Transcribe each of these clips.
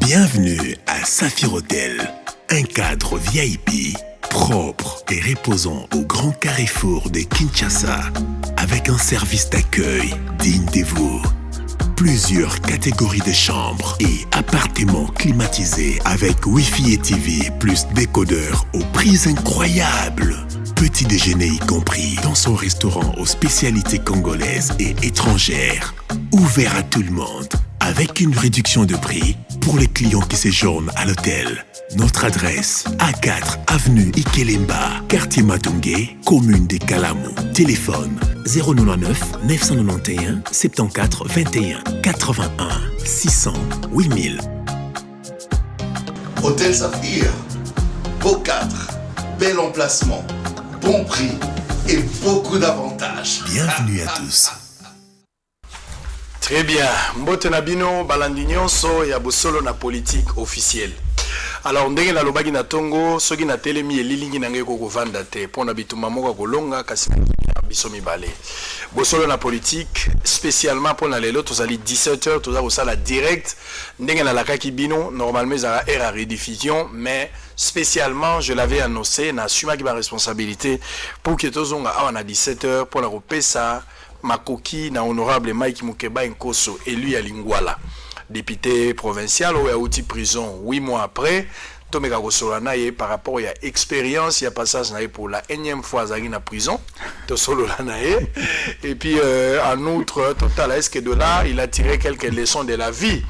Bienvenue à Saphir Hotel, un cadre VIP, propre et reposant au grand carrefour de Kinshasa, avec un service d'accueil digne de vous. Plusieurs catégories de chambres et appartements climatisés avec Wi-Fi et TV plus décodeur aux prix incroyables. Petit déjeuner y compris dans son restaurant aux spécialités congolaises et étrangères. Ouvert à tout le monde avec une réduction de prix pour les clients qui séjournent à l'hôtel. Notre adresse, A4 avenue Ikelemba, quartier Matonge, commune de Kalamu. Téléphone 099 991 74 21 81 600 8000. Hôtel Saphir, beau cadre, bel emplacement, bon prix et beaucoup d'avantages. Bienvenue à tous. Très bien. Mbote na bino balandi nyonso ya Bosolo na Politique officielle. Alors ndenge nalobaki na tongo, soki natelemi, elilingi na ngai ekokovanda te mpo na bitumba moko ya kolonga, kasi na biso mibale. Bosolo na Politique spécialement mpo na lelo, tozali 17 heures, toza kosala direct ndenge nalakaki bino. Normalement ezalaka heure ya rediffusion, mais spécialement, je l'avais annoncé, na assumaki ba responsabilité pour que tozonga awa na 17 heures mpona kopesa makoki na honorable Mike Mukeba Nkoso, élu ya Lingwala, député provincial oyo auti prison 8 mois après. Tomeka kosolola na ye par rapport ya expérience ya passage na ye pour la énième fois azalaki na prison. Tosolola na ye et puis en outre total, est-ce que de là il a tiré quelques leçons de la vie?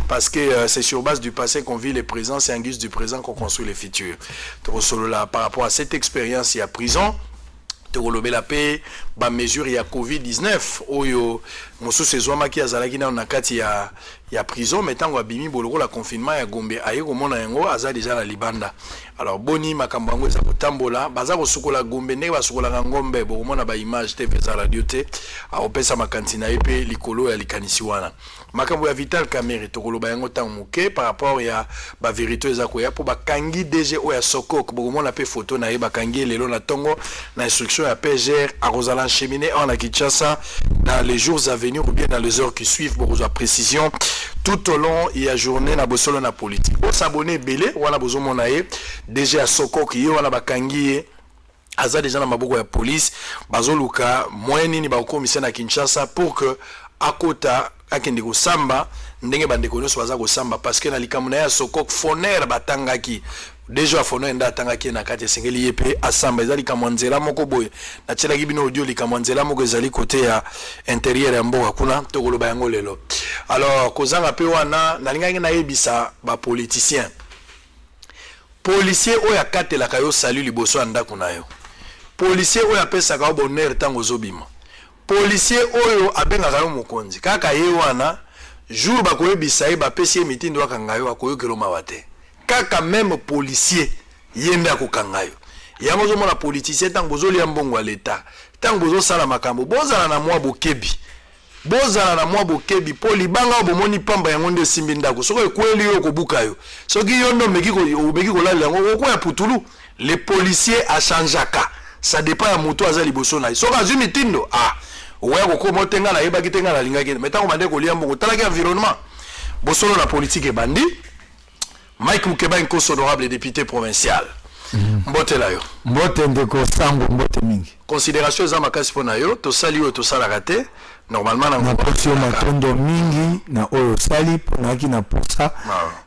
Parce que c'est sur base du passé qu'on vit le présent, c'est en guise du présent qu'on construit le futur. Tosolola par rapport à cette expérience ya prison. Tokolobela mpe bamesure ya COVID-19 oyo mosusu ezwamaki azalaki nano na kati ya prison, mais ntango abimi bo lokola confinement ya Gombe, aye komona yango aza déjà na libanda. Alors boni makambo yango eza kotambola? Baza kosukola Gombe ndenge basukolaka ngombe. Bokomona baimage te, eza radio te. Akopesa makanisi na ye mpe likolo ya likanisi wana. Makambo ya Vital Kamerhe, tokoloba yango ntango moke par rapport ya bavérité eza koya mpo bakangi DG oyo ya Sokok. Bokomona mpe foto na ye, bakangi ye lelo na ntongo na instruction ya PGR. Akozala acheminé awa na Kinshasa dans les jours à venir ou bien dans les heures qui suivent. Bokozwa précision tout au long ya journée na Bosolo na Politique. Bosabone ebele. Wana bozomona ye, DG ya Sokok, ye wana bakangi ye, aza déjà na maboko ya police. Bazoluka moyen nini bakokomisa na Kinshasa pour que akota, akende kosamba ndenge bandeko nyonso baza kosamba, parce que na likambo na ye ya Sokok, Foner batangaki déjà, Foner nde atangaki ye na kati, esengeli ye mpe asamba. Eza likambo ya nzela moko boye, natielaki bino audio, likambo ya nzela moko ezali kote ya intérieur ya mboka kuna, tokoloba yango lelo. Alors kozanga mpe wana, nalingaki nayebisa bapoliticien, policier oyo akatelaka yo salut liboso ya ndako na yo, policier oyo apesaka yo bonheur ntango ozobima, policier oyo abengaka yo mokonzi, kaka ye wana, jour bakoyebisa ye bapesi ye mitindo akanga yo, akoyokela mawa te. Kaka même policier ye nde akokanga yo. Yango ozomona politicien, ntango bozolia mbongo ya leta, ntango bozosala makambo, bozala na mwa bokebi, bozala na mwa bokebi, mpo libanga oyo bomoni pamba, yango nde esimbi ndako. Soki ekweli yo, okobuka yo. Soki yo nde omeki kolalela yango, okokwea putulu. Le policier achangeaka, ça dépend ya moto aza liboso na ye. Soki azwi mitindo, ah, okoya kokoma te: ngai nayebaki te, ngai nalingaki. Mais ntango bande kolia mbongo, otalaki environnement? Bosolo na Politique ebandi. Mike Mukeba Nkoso, honorable député provincial, mbotela yo. Mbote ndeko Sango, mbote mingi. Considération eza makasi mpo na yo. Tosali oyo tosalaka te normalement na Napesi yo matondo mingi na oyo osali, mpo nayaki na posa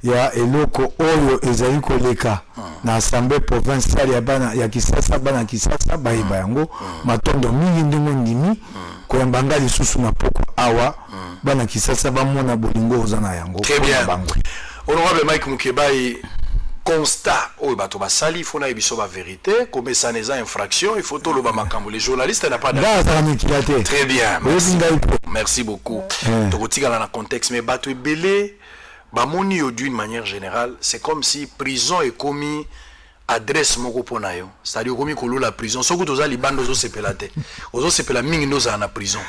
ya eloko oyo ezali koleka na assemblée provinciale ya bana ya Kisasa. Bana ya Kisasa bayeba yango. Matondo mingi ndenge ondimi koyamba nga lisusu na poko awa, bana Kisasa bamona bolingo oza na yango. Très mpona bien. bango. Honorable Mike Mukebai, constat oyo bato basali, il faut na biso bavérité. Komesana eza infraction, il faut toloba makambo. Les journalistes n'a pas Ngai azalaka mikila te. Très bien. Oyebi ngai mpe. Merci beaucoup. Tokotikala na contexte, mais bato ebele bamoni yo d'une manière générale, c'est comme si prison ekomi adresse moko mpo na yo, c'est-à-dire okomi kolula prison. Soki toza libanda, ozosepela te, ozosepela mingi nde ozala na prison.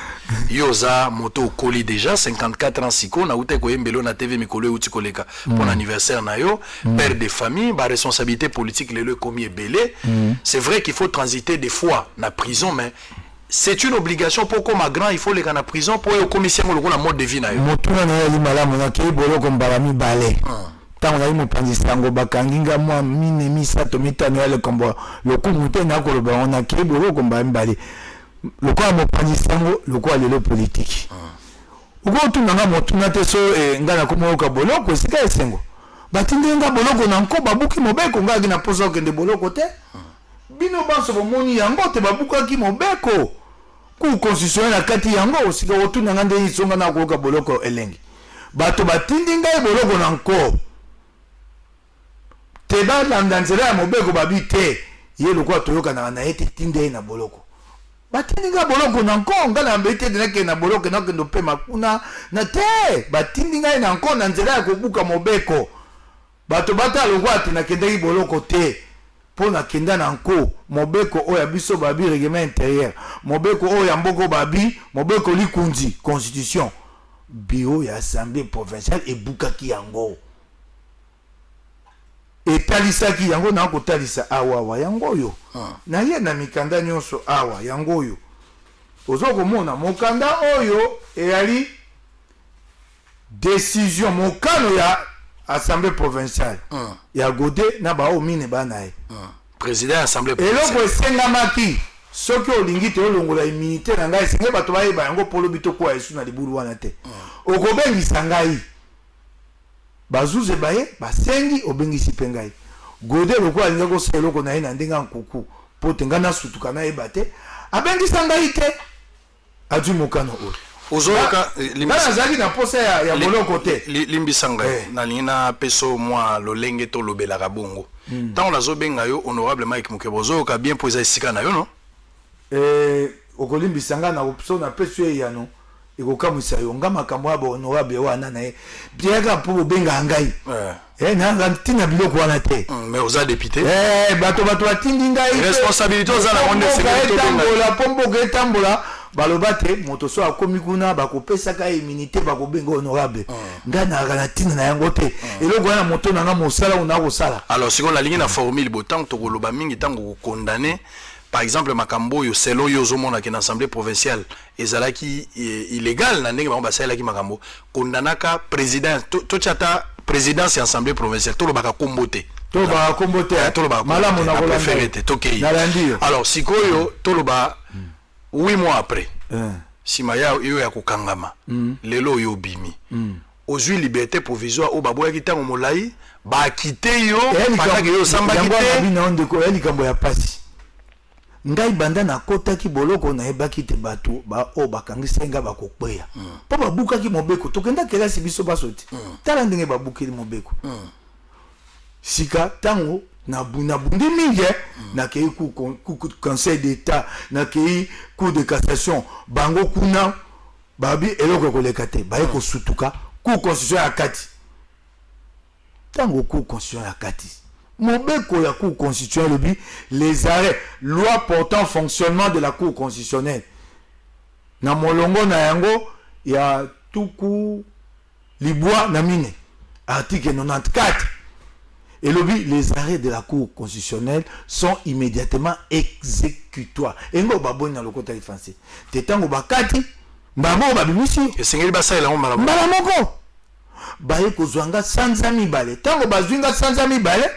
Yo oza moto okoli déjà 54 ans siko, nauta koyembela yo na TV mikolo euti koleka mpo na anniversaire na yo. Père de famille, baresponsabilité politique lelo ekomi ebele. C'est vrai qu'il faut transiter des fois na prison, mais c'est une obligation pour koma grand, il faut leka na prison mpo oyo okomisi yango lokola mode de vie na yo? Motuna na yo ali malamu. Nakei boloko mbala mibale. Ntango nazali mopanzi sango, bakangi nga mwa mine, misato, mitano ya likambo lokumu te. Nakoloba yango, nakei boloko mbala mibale lokola mopanzi sango, lokola lelo politiki. Okotuna nga motuna te so ngai nakomi oyoka boloko esika esengo. Batindi nga boloko na nko, babuki mobeko. Ngai aki na mposa okende boloko te. Bino banso bomoni yango te, babukaki mobeko, Cour constitutionnelle na kati yango. Osika kotuna nga ndenge so ngai nakoyoka boloko elengi. Bato batindi ngai boloko na nko te, balanda nzela ya mobeko. Babi te, ye lokola toyokanaka na ye te, tinde ye na boloko. Batindi ngai boloko na nko. Ngai nayambeli te ete nakende na boloko, nakende opema kuna na te. Batindi ngai na nko na nzela ya kobuka mobeko. Bato batala lokola te nakendaki boloko te, mpo nakenda na nko. Mobeko oyo ya biso babi règlement intérieur, mobeko oyo ya mboka oyo babi mobeko likunzi, constitution, bureau ya assemblée provinciale ebukaki yango, etalisaki yango. Na kotalisa awawa yango oyo naye na mikanda nyonso awa, yango oyo oza komona, mokanda oyo eyali décision, mokano ya assemblée provinciale ya Gode na baoyo mine bana ye. Président ya assemblée Eloko provinciale. Esengamaki, soki olingi te olongola immunité na ngai, esenge bato bayeba yango mpo lobi tokwea esu na libulu wana te. Okobengisa ngai, bazuze baye basengi obengisi mpe ngai. Gode lokola alingi kosala eloko na ye na ndenge ya nkuku mpo te ngai nasutuka nayeba te, abengisa ngai te, azwi mokano oyo. Ozoyoka? Ngai nazalaki na posa ya boloko te. Limbisa ngai. Nalingi napesa yo mwa lolenge tolobelaka bongo. Ntango nazobenga yo honorable Mike Mukeba, ozoyoka bien mpo eza esika na yo, no? Okolimbisa ngai na so napesi yo eyano ekokamwisa yo. Nga makambo ya bahonorable wana na ye piaka mpo bobengaka ngai. Nanga ntina biloko wana te. Mais oza député. Bato batindi ngai. Responsabilité oza nango nde mboka esengeli tobenga. Etambola mpo mboka etambola. Baloba te moto so akomi kuna, bakopesaka ye immunité, bakobenga honorable. Ngai nayaka na ntina na yango te, eloko wana moto na nga, mosala oyo nakosala. Alors sikoyo nalingi na formule bo ntango tokoloba mingi, ntango kokondane par exemple makambo oyo selon yo ozomonake na assemblée provinciale ezalaki illégal na ndenge bango basalelaki makambo, kondanaka président, totia ata présidence ya assemblée provinciale, tolobaka kombo te. Tolobaka kombo te. Tolobaka kombo Malamu. te, na Nakolanda. préféré te, tokei. Nalandi yo. Alors sikoyo toloba 8 mois après, nsima ya yo ya kokangama, lelo oyo obimi, ozwi liberté provisoire oyo baboyaki ntango molai, bakite yo pendant que yo osambaki Yango te. wana bino ndeko, ya likambo ya pasi. Ngai banda nakotaki boloko, nayebaki te bato oyo bakangisaki ngai bakokweya, mpo babukaki mobeko. Tokenda kelasi biso baso te. Tala ndenge babukeli mobeko. Sika ntango nabundi mingi, nakei Conseil d'État, nakei Cour de cassation, bango kuna babi eloko ekoleka te. Baye kosutuka, Cour constitution ya kati. Ntango Cour constitution ya kati, mobeko ya Cour constitutionnelle elobi les arrêts, loi portant fonctionnement de la Cour constitutionnelle, na molongo na yango ya 94, article 94, elobi les arrêts de la Cour constitutionnelle sont immédiatement exécutoires. Engo baboni na lokota français te. Ntango bakati mbala moko, babimisi. Esengeli basalela yango mbala moko. Mbala moko. Baye kozwa nga sanza 2. Ntango bazwi nga sanza 2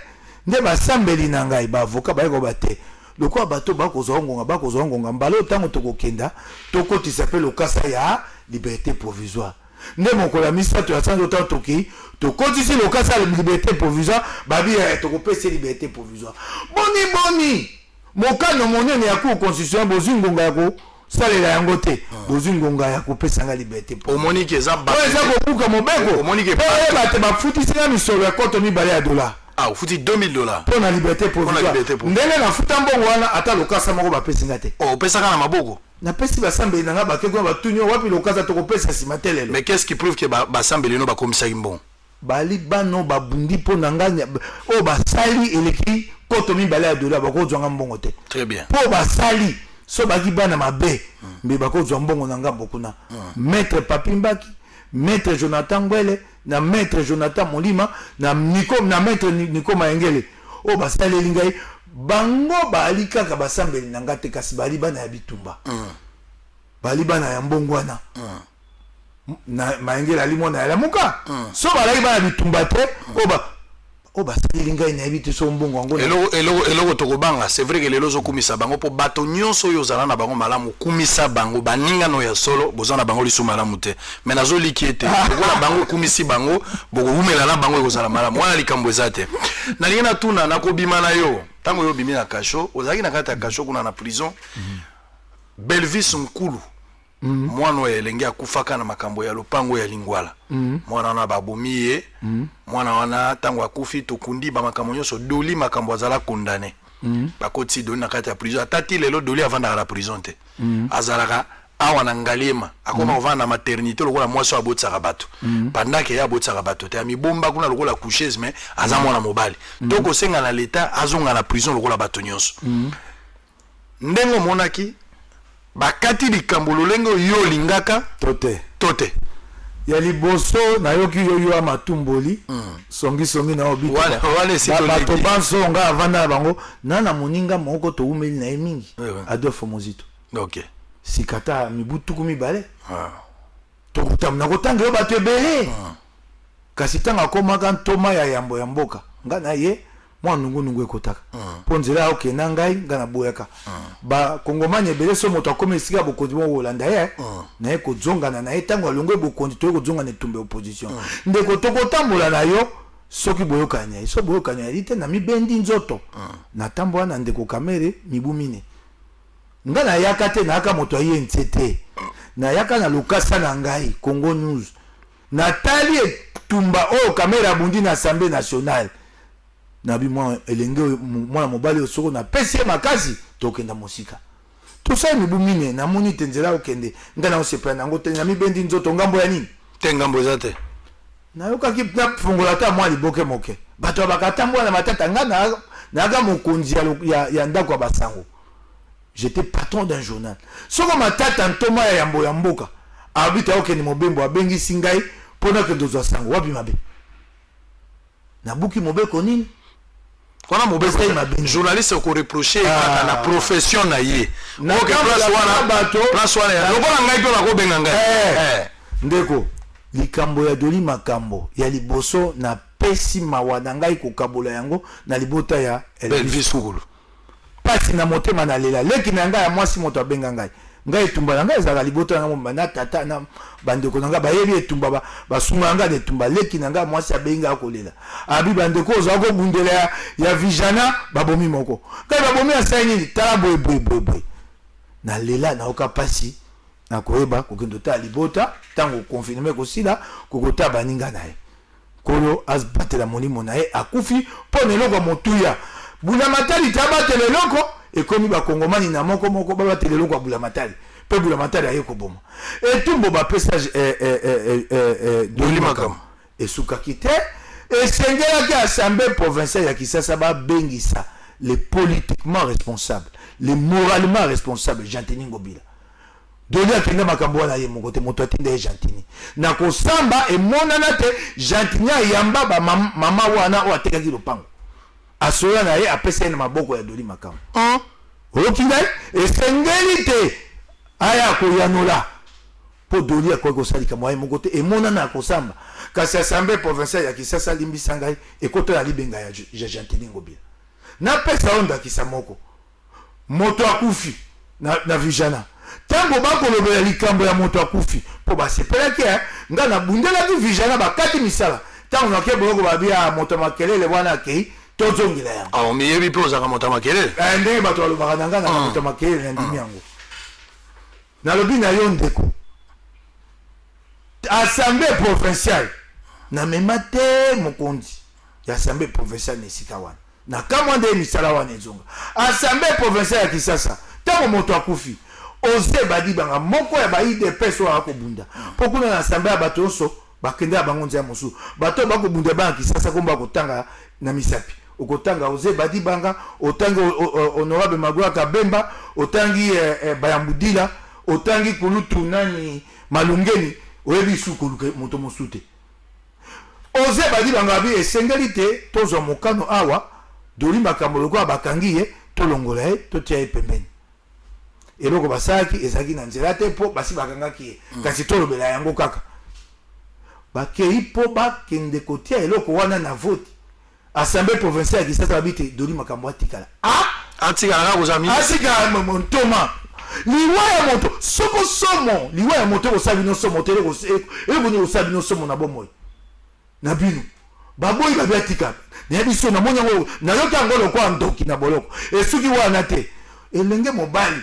nde basambeli na ngai, baavocat, baye koba te lokola bato bakozwa ngonga, bakozwa ngonga mbala oyo. Ntango tokokenda, tokotisa mpe lokasa ya liberté provisoire. Nde mokolo ya 3 ya sanza, ntango tokei, tokotisi lokasa ya liberté provisoire, babi tokopesa liberté provisoire. Boni boni mokano monene ya Cour constitutionnelle, bozwi ngonga ya kosalela yango te, bozwi ngonga ya kopesa nga liberté? Omoni ke eza Oyo eza kobuka mobeko. Omoni ke Mpo oyeba te, bafutisi nga misolo ya 2000 ya dollar. Ah, ofuti 2000 dollars? Mpo na liberté provisoire. Liberté provisoire. Ndenge nafuta mbongo wana, ata lokasa moko bapesi nga te. Oh, opesaka na maboko? Napesi basambeli na nga, bake kuna, batuni yo wapi lokasa, tokopesa nsima te lelo. Mais qu'est-ce qui prouve que basambeli no bakomisaki mbongo? Bali bano babundi mpo na ngai, oyo basali eleki 2000 ya dollar, bakozwanga mbongo te. Très bien. Mpo basali so baki bana mabe, mbe bakozwa mbongo na ngambo kuna. Maître Papi Mbaki, maître Jonathan Ngwele na maître Jonathan Molima na Nico, na maître Nico Mayengele, oyo basaleli ngai, bango baali kaka basambeli na nga te, kasi baali bana ya bitumba, baali bana ya mbongo wana. Na Mayengele ali mwana ya Lamuka. So balaki bana bitumba te, oyo ba Oyo basaleli ngai, nayebi te so mbongo yango. Eloko tokobanga, c'est vrai que lelo ozokumisa bango, mpo bato nyonso oyo ozala na bango malamu, kumisa bango. Baningano ya solo, boza na bango lisu malamu te, mais nazoliki ete lokola bango okumisi bango, bokowumela na bango, ekozala malamu. Wana likambo eza te. Nalingi natuna, nakobima na yo, ntango oyo obimi na kasho, ozalaki na kati ya kasho kuna na prison, Belvis Nkulu, mwana oyo elenge akufaka na makambo ya lopango ya Lingwala, mwana wana babomi ye. Mwana wana, ntango akufi, tokundi bamakambo nyonso, Doli Makambo azala condamné. Bakotisi Doli na kati ya prison. Ata ti lelo Doli avandaka na prison te, azalaka awa na Ngaliema. Akoma kovanda na maternité lokola mwasi oyo abotisaka bato, pendant ke ye abotisaka bato te. Amibomba kuna lokola coucheuse, mais aza mwana mobali. To kosenga na leta azonga na prison lokola bato nyonso. Ndenge omonaki bakati likambo lolenge oyo yo olingaka to te? To te? Ya liboso, nayoki yo, yo ya matumboli, songisongi na yo. Wana esi bato toleki. Banso nga avanda na bango na moninga moko towumeli na ye mingi, Adolphe Mozito. Sika ta mibu 20 tokutama na kotanga yo bato ebele. Kasi ntango akomaka ntoma ya yambo ya mboka, nga na ye mwa nungunungu ekotaka, mpo nzela akokende na ngai, nga naboyaka. Bakongomani ebele, so moto akomi esika ya bokonzi moko, kolanda ye na ye, kozongana na ye. Ntango alongwe bokonzi, toye kozonga na etumba ya opposition. Ndeko, tokotambola na yo soki boyokani ya ye. So boyokani yali te, na mibendi nzoto, natambola na ndeko Kamerhe mibu 4. Nga nayaka te, nayaka moto aye nse te, nayaka na lokasa na ngai Congo News. Natali etumba oyo Kamerhe abundi na Assemblée nationale, nabi mwa elenge oyo, mwana mobali oyo, soko napesi ye makasi, tokenda mosika. Tosali mibu 4, namoni te nzela okende, ngai naosepela na yango te, namibendi nzoto. Ngambo ya nini? Te, ngambo eza te. Nayokaki nafungola ata mwa liboke moke, bato ya bakatambola na matata. Ngai nayaka mokonzi ya ndako ya basango, j'étais patron d'un journal. Soko Matata, ntoma ya yambo ya mboka, alobi te akokende mobembo, abengisi ngai mpo nakende ozwa sango, wapi mabe? Nabuki mobeko nini? Wana mobeko Esali mabe. Journaliste okoreproche Ah. kaka na profession na ye. Na Ok, ngambo place ya wana bato- place wana lokola ngai mpe bakobenga ngai. Ndeko, likambo ya Doli Makambo, ya liboso napesi mawa na ngai kokabola yango na libota ya Elvis. Elvis Kukulu. Pasi na motema, nalela leki na ngai ya mwasi moto abenga ngai. Ngai etumba na ngai ezalaka libota na ngai mobimba, na tata na bandeko na ngai bayebi etumba, basunga na ngai na etumba. Leki na ngai ya mwasi abengi ngai akolela, abi bandeko ozala kobundela ya Vijana, babomi moko. Ngai babomi, asali nini? Tala boye boye boye boye. Nalela, nayoka pasi. Nakoyeba kokende otala libota ntango confinement ekosila, kokotala baninga na ye. Nkolo abatela molimo na ye. Akufi mpo na eloko ya motuya. Bulamatali te abatela eloko, ekomi bakongomani na moko moko babatela eloko ya bulamatali, mpe bulamatali aye koboma. Etumbo bapesa Doli Doli Makambo. Makambo esukaki te. Esengelaki assemblée provinciale ya Kinshasa babengisa les politiquement responsables, les moralement responsables, Gentiny Ngobila. Doli akenda makambo wana ye moko te, moto atinda ye Gentiny. Na kosamba emonana te Gentiny ayamba bamama wana oyo atekaki lopango, asola na ye, apesa ye na maboko ya Doli Makambo. Oyoki ngai? Esengeli te aya koyanola, mpo Doli akoki kosala likambo ye moko te, emonana ya kosamba. Kasi assemblée provinciale ya Kinshasa, alimbisa ngai, ekota na libenga ya Gentiny Ngobila. Napesa yo ndakisa moko: moto akufi na Vijana. Ntango bakolobela likambo ya moto akufi, mpo basepelaki, ngai nabundelaki Vijana, bakati misala. Ntango nake boloko, babi ya moto ya makelele wana akei, tozongela yango. Ah, omiyebi mpe ozalaka moto ya makelele? Ndenge bato balobaka na ngai, naka moto ya makelele, na ndimi yango. Nalobi na yo ndeko, assemblée provinciale, namema te mokonzi ya assemblée provinciale na esika wana. Na kamwa nde misala wana ezonga assemblée provinciale ya Kinshasa. Ntango moto akufi, Ose Badibanga, moko ya ba UDPS oyo akobunda mpo kuna na assemblée ya bato nyonso bakende ya bango nzela mosusu, bato oyo bakobunda bana Kinshasa, kombo akotanga na misapi, okotanga Ose Badibanga, otangi honorable Magloire Kabemba, otangi Bayambudila, otangi kulutu nani Malungeni, oyebi su koluka moto mosusu te. Ose Badibanga abi esengeli te tozwa mokano awa. Doli Makambo, lokola bakangi ye, tolongola ye, totia ye pembeni. Eloko basalaki ezalaki na nzela te, mpo basi bakangaki ye. Kasi tolobela yango kaka, bakei mpo bakende kotia eloko wana na vote. Assemblée provinciale ya Kinshasa babi te Doli Makambo atikala. Ah! Atikala kaka kozala ministre. Atikala ntoma. Liwa ya moto soko somo, liwa ya moto ekosala bino somo te, eloko nini ekosala bino somo na bomoi na bino? Baboyi babi atikala. Nayebi so namoni yango, nayoki yango lokola ndoki na boloko. Esuki wana te. Elenge mobali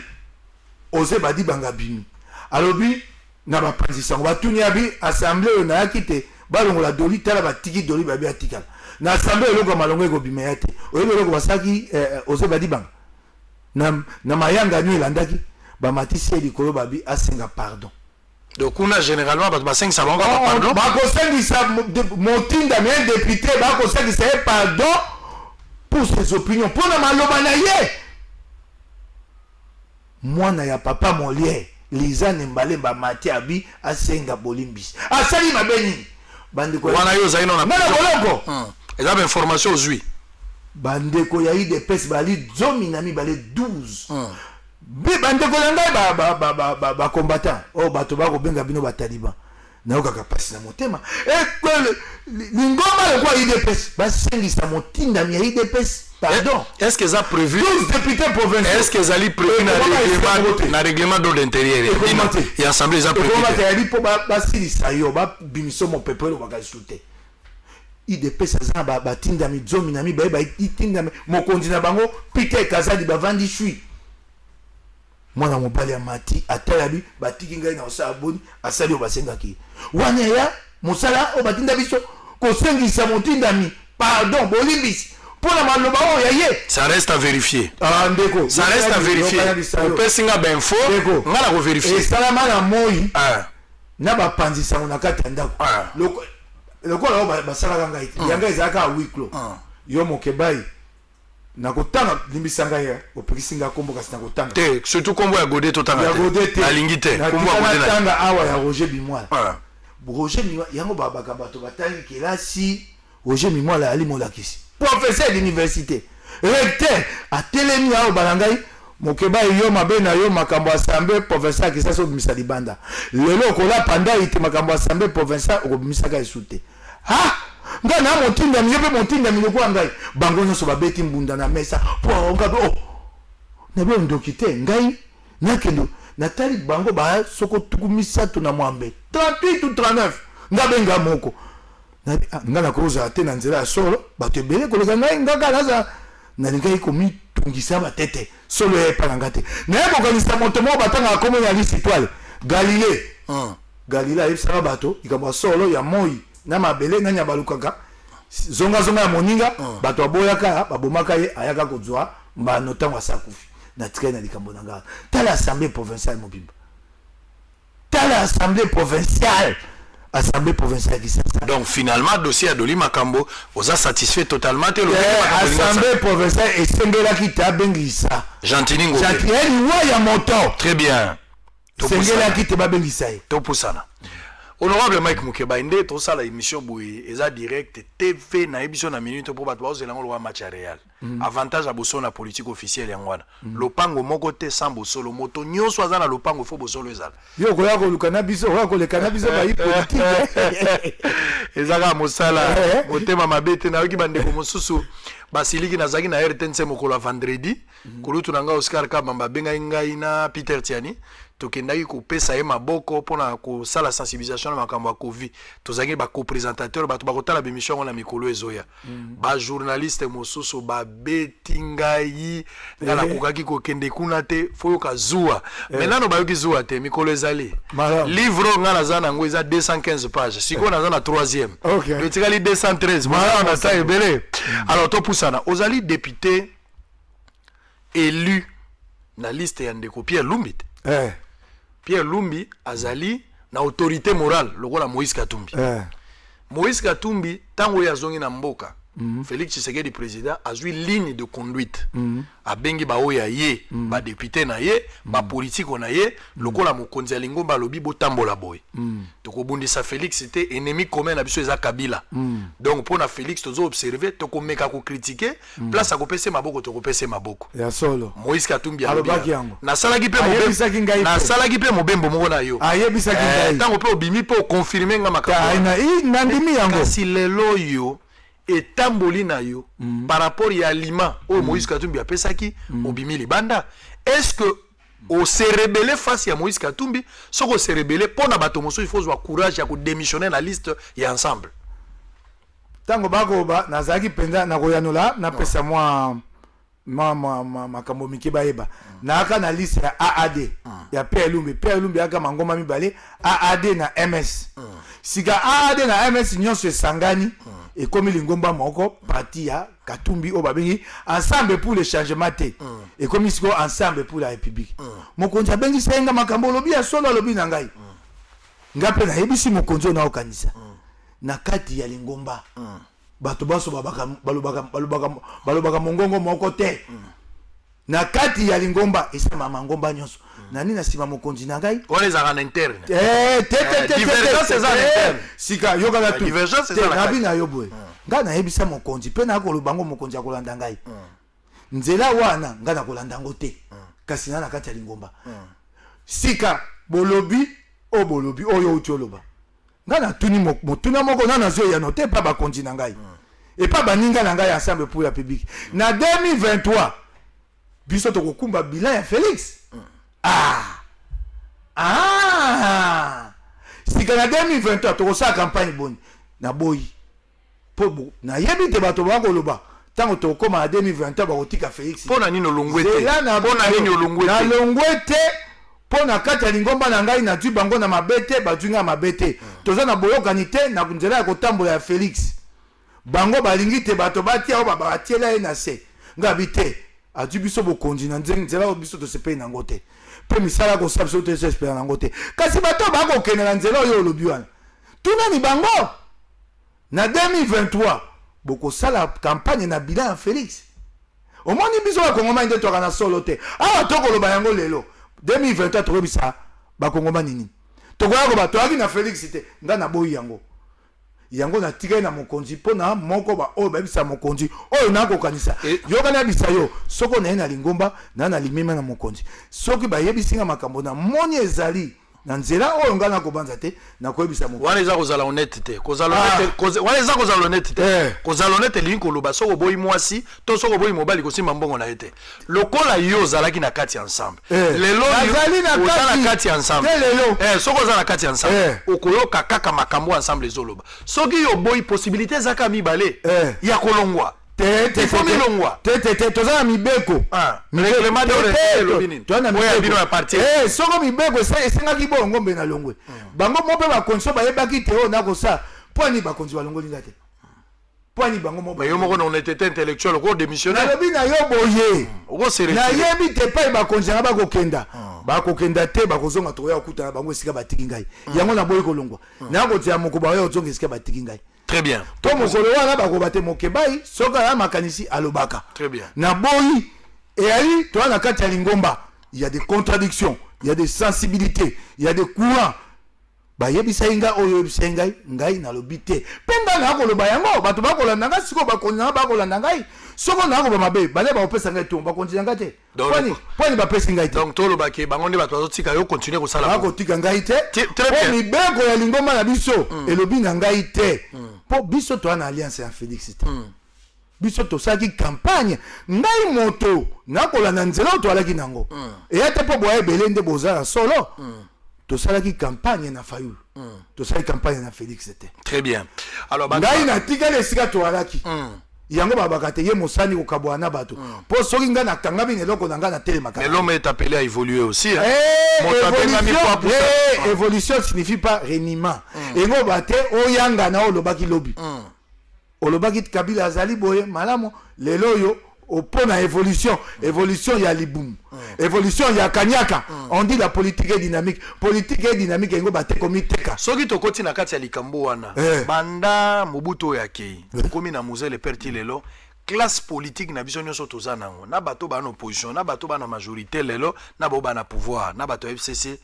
Ose Badibanga abimi alobi na bapanzi sango batuni abi assemblée oyo nayaki te balongola Doli, tala batiki Doli babi atikala na assemblée, eloko ya malongo ekobima ya te. Oyebi eloko basalaki Ose Badibanga na mayanga nio elandaki, bamatisi ye likolo babi asenga pardon. Donc kuna généralement bato basengisa bango kaka pardon. Bakosengisa motindami, un député bakosengisa ye pardon pour ses opinions, mpona maloba na ye. Mwana ya papa Molière Liza Nembalemba mati abi asenga bolimbisi, asali mabe nini? Bandeko wana yo ozali na boloko. Eza ba information ozwi. Bandeko ya UDPS bali 12, 12. Bandeko na ngai bacombattant oyo bato bakobenga bino bataliban, nayokaka mpasi na motema. Lingomba lokola UDPS basengisa motindami ya UDPS pardon. Est ce que eza prévu? 12 députés provinciaux. Est ce que ezali prévu na règlement d'ordre intérieur ya assemblée? Eza prévu? Eyali mpo basilisa yo, babimisa mopepe, elobaka lisusu te. UDPS aza na batindami 12, baitindami mokonzi na bango Peter Kazadi, bavandi shui. Mwana mobali amati, atalabi, batiki ngai na kosala boni? Asali oyo basengaki wana ya mosala oyo batinda biso, kosengisa motindami pardon, bolimbisi mpona maloba oyo ya ye. Ça reste à vérifier. Ah, ndeko. Ça reste à vérifier. Opesi nga bainfo, nga na kovérifier. Esalama na moi na bapanzi sango na kati ya ndako lokola oyo basalaka ngai te. Yanga ezalaka ya huis clos. Yo Mokebai, nakotanga, limbisa ngai, opekisi ngai kombo, kasi nakotanga. Te, surtout kombo ya Gode totanga. Ya Gode te. Nalingi te kombo ya Gode. Natanga awa ya Roger Bimwala. Roger Bimwala yango babaka bato batangi kelasi. Roger Mimwala ali molakisi, professeur d'université, recteur. Atelemi awa bana ngai Mokeba, yo mabe na yo, makambo assemblée provinciale ya Kinshasa obimisa libanda lelo, okolapa ndai te. Makambo assemblée provinciale okobimisaka esu te. Ah, ngai na motindami, yo mpe motindami lokola ngai. Bango nyonso babeti mbunda na mesa mpo ngai oh, nabi ndoki te. Ngai nakende, natali bango ba soko 38, 38 ou 39, nga benga moko. Ngai nakozala te na nzela ya solo, bato ebele koleka ngai. Ngaka naza nalingaki komitungisa batete, solo ya epa na nga te. Naye kokanisa moto moko batangaka kombo na lisitwale Galilée. Galilée ayebisaka bato likambo ya solo ya moi na mabele, nani abalukaka zongazonga ya moninga. Bato aboyaka, babomaka ye, ayaka kozwa mbano ntango asa akufi. Natikali na likambo na ngai. Tala assemblée provinciale mobimba, tala assemblée provinciale, assemblée provinciale Kinshasa. Donc finalement dossier ya Doli Makambo, oza satisfait totalement te? Assemblée provinciale esengelaki te abengisa Gentini Ngobe. Liwa ya moto. Très bien. Esengelaki te babengisa ye. Topusana. Honorable Mike Mukebayi, nde tosala émission boye, eza direct TV, nayebi biso na minute mpo bato baozela yango lokola match ya Real. Avantage ya Bosolo na Politique officielle yango wana. Lopango moko te sans bosolo. Moto nyonso aza na lopango, fo bosolo ezala. Yo okoya koluka na biso, okoya koleka na biso bayi politike. Eza kaka mosala, motema mabe te. Nayoki bandeko mosusu basiliki. Nazalaki na RTNC mokolo ya vendredi. Kulutu na ngai Oscar Kabamba abengaki ngai na Peter Tiani, tokendaki kopesa ye maboko mpona kosala sensibilisation na makambo ya Covid. Tozalaki bacoprésentateur. Bato bakotala bémission yango na mikolo ezoya. Bajournaliste mosusu babeti ngai, ngai nakokaki kokende kuna te. Fo yoka zuwa. Mais nano bayoki zuwa te, mikolo ezali. Livre oyo ngai naza nango eza 215 page, sikoyo naza na troisième, etikali 213, mosala na ta ebele. Alors topusana. Ozali député élu na liste ya ndeko Pierre Lumbi te? Pierre Lumbi azali na autorité morale lokola Moïse Katumbi. Moïse Katumbi, ntango oyo azongi na mboka, Félix Tshisekedi président azwi ligne de conduite. Abengi baoyo ya ye, badéputé na ye, bapolitiko na ye, lokola mokonzi ya lingomba, alobi: botambola boye, tokobundisa Félix te, ennemi commun na biso eza Kabila. Donc mpo na Félix tozo observe, tokomeka kocritiquer, place akopesa maboko, tokopesa maboko. Ya solo. Moïse Katumbi alobaki yango. Nasalaki mpe Ayebisaki ngai mpe. Nasalaki mpe mobembo moko na yo. Ayebisaki ngai. Ntango mpe obimi mpe oconfirme nga makambo wana. Nandimi yango. Kasi lelo oyo Etamboli na yo par rapport ya aliment oyo Moïse Katumbi apesaki, obimi libanda. Est ce que ose rebeller face ya Moïse Katumbi? Soki ose rebeller mpo na bato mosusu, il faut ozwa courage ya kodémissionner na liste ya Ensemble. Ntango bakoba, nazalaki mpenza na koyanola, napesa mwa makambo mike bayeba. Nayaka na liste ya AAD ya Pierre Lumbi. Pierre Lumbi ayaka mangomba mibale, AAD na MS. Sika AAD na MS nyonso esangani, ekomi lingomba moko, parti ya Katumbi oyo babengi Ensemble pour le changement te, ekomi sikoyo Ensemble pour la République. Mokonzi abengisi ye nga makambo olobi ya solo. Alobi na ngai, nga mpe nayebisi mokonzi oyo naokanisa na kati ya lingomba. Bato banso balobaka mongongo moko te na kati ya lingomba. Esalama mangomba nyonso nani na nsima mokonzi na ngai. Wana ezalaka na interne. Te, te, te, te. Divergence eza na interne. Sika yokaka tu. Divergence eza na nabi na yo boye, ngai nayebisa mokonzi mpe nakoloba yango, mokonzi akolanda ngai nzela wana, ngai nakolanda yango te, kasi na kati ya lingomba. Sika bolobi oyo, bolobi oyo outi oloba, ngai natuni motuna moko na nazwi eyano te epa bakonzi na ngai, epa baninga na ngai Ensemble pour la République. Na 2023 biso tokokumba bilan ya Félix. Ah ah, sika na 2023 tokosala campagne boni? Naboyi mpo nayebi te bato bakoloba ntango tokóma na 2023 bakotika Félix. Mpo na nini olongwe te? Mpo na nini olongwe te? Nalongwe te mpo na kati ya lingomba na ngai nazwi bango na mabe te, bazwi ngai mabe te. Toza na boyokani te na nzela ya kotambola ya Félix. Bango balingi te bato batia oyo batiela ye na se. Ngai abi te, azwi biso bokonzi na nzela oyo biso tosepeli nango te, mpe misala kosala biso tosepela nango te. Kasi bato bakokende na nzela oyo olobi wana, tunani bango na 2023 bokosala campagne na bilan ya Félix. Omoni, biso bakongomani nde twaka na solo te. Awa tokoloba yango lelo, 2023 tokoyebisa bakongomani nini? Tokoya koba toyaki na Félix te. Nga naboyi yango. Yango natikali na mokonzi mpo na moko baoyo bayebisa mokonzi oyo nakokanisa. Yoka, nayebisa yo, soki onaye na lingomba na limema na mokonzi, soki bayebisi nga makambo namoni ezali na nzela oyo ngai nakobanza te, nakoyebisa mokonzi. Wana eza kozala honnête te. Kozala honnête, wana eza kozala honnête te. Kozala honnête elingi koloba soki oboyi mwasi to soki oboyi mobali, kosimba mbongo na ye te. Lokola yo ozalaki na kati ya Ensemble, lelo Nazali na oza na kati. Kati ya Ensemble Te lelo. Soki oza na kati ya Ensemble, okoyoka kaka makambo Ensemble ezoloba. Soki yo oboyi, possibilité ezaka mibale ya kolongwa. Te, te. Il faut Te, te. milongwa. Te, te, te, toza na mibeko. Ah, Mibeko. règlement d'ordre Te, te, elobi nini? Toza na Oyo ya mibeko. bino ya parti. Soko mibeko esengaki bongo, mbe na longwe. Bango mo mpe bakonzi bayebaki te oyo nakosala. Mpo ani bakonzi balongoli nga te? Mpo ani bango mo Mais yo moko na honnêteté intellectuelle oko démissionner. Nalobi na yo boye, Oko se retirer. Nayebi te epai bakonzi yanga bakokenda. Bakokenda te, bakozonga, tokoya kokutana bango esika batiki ngai. Yango naboyi kolongwa. Nakotia moko, bakoya kozonga esika batiki ngai. Très bien. To mokolo wana bakoba te Mokebai soki aya makanisi alobaka. Très bien. Naboyi eyali toza na kati ya lingomba, il y a des contradictions, il y a des sensibilités, il y a des courants. Bayebisaki ngai oyo oyebisaki ngai, ngai nalobi te, mpe ngai nakoloba yango, bato bakolanda ngai sikoyo, bakonzi na ngai bakolanda ngai. Soko nakoba mabe, bale bakopesa ngai tongo, bakonzi na ngai te. Pwani bapesi ngai te? Donc tolobaki bango nde bato bazotika yo continue kosala. Bakotika ngai te. Très mpo bien. Mibeko ya lingomba na biso elobi na ngai te, mpo biso toza na alliance ya Félix te. Biso tosalaki campagne, ngai moto nakolanda nzela oyo toalaki nango eya te, mpo boya ebele nde boza na solo. Tosalaki campagne na Fayulu, tosalaki campagne na Félix te. Très bien. Alors ngai natikali esika toalaki. Yango babaka te ye mosani kokabwana na bato, mpo soki ngai nakangami na eloko na ngai, natelemaka. Mais l'homme est appelé à évoluer aussi, hein. Eh, Moto abengami évolution, po apusa. eh, évolution signifie pas reniement. Engo ba te oyangana oyo olobaki lobi, olobaki Kabila azali boye malamu, lelo oyo mpo na évolution, évolution ya libumu, évolution ya kanyaka. On dit la politique est dynamique. Politique est dynamique, yango bate komiteka. Soki tokoti na kati ya likambo wana, banda Mobutu oyo akei, tokomi na Mzee le père ti lelo, classe politique na biso nyonso toza nango, na bato baa na opposition, na bato baa na majorité lelo, na bao baa na pouvoir, na bato ya FCC,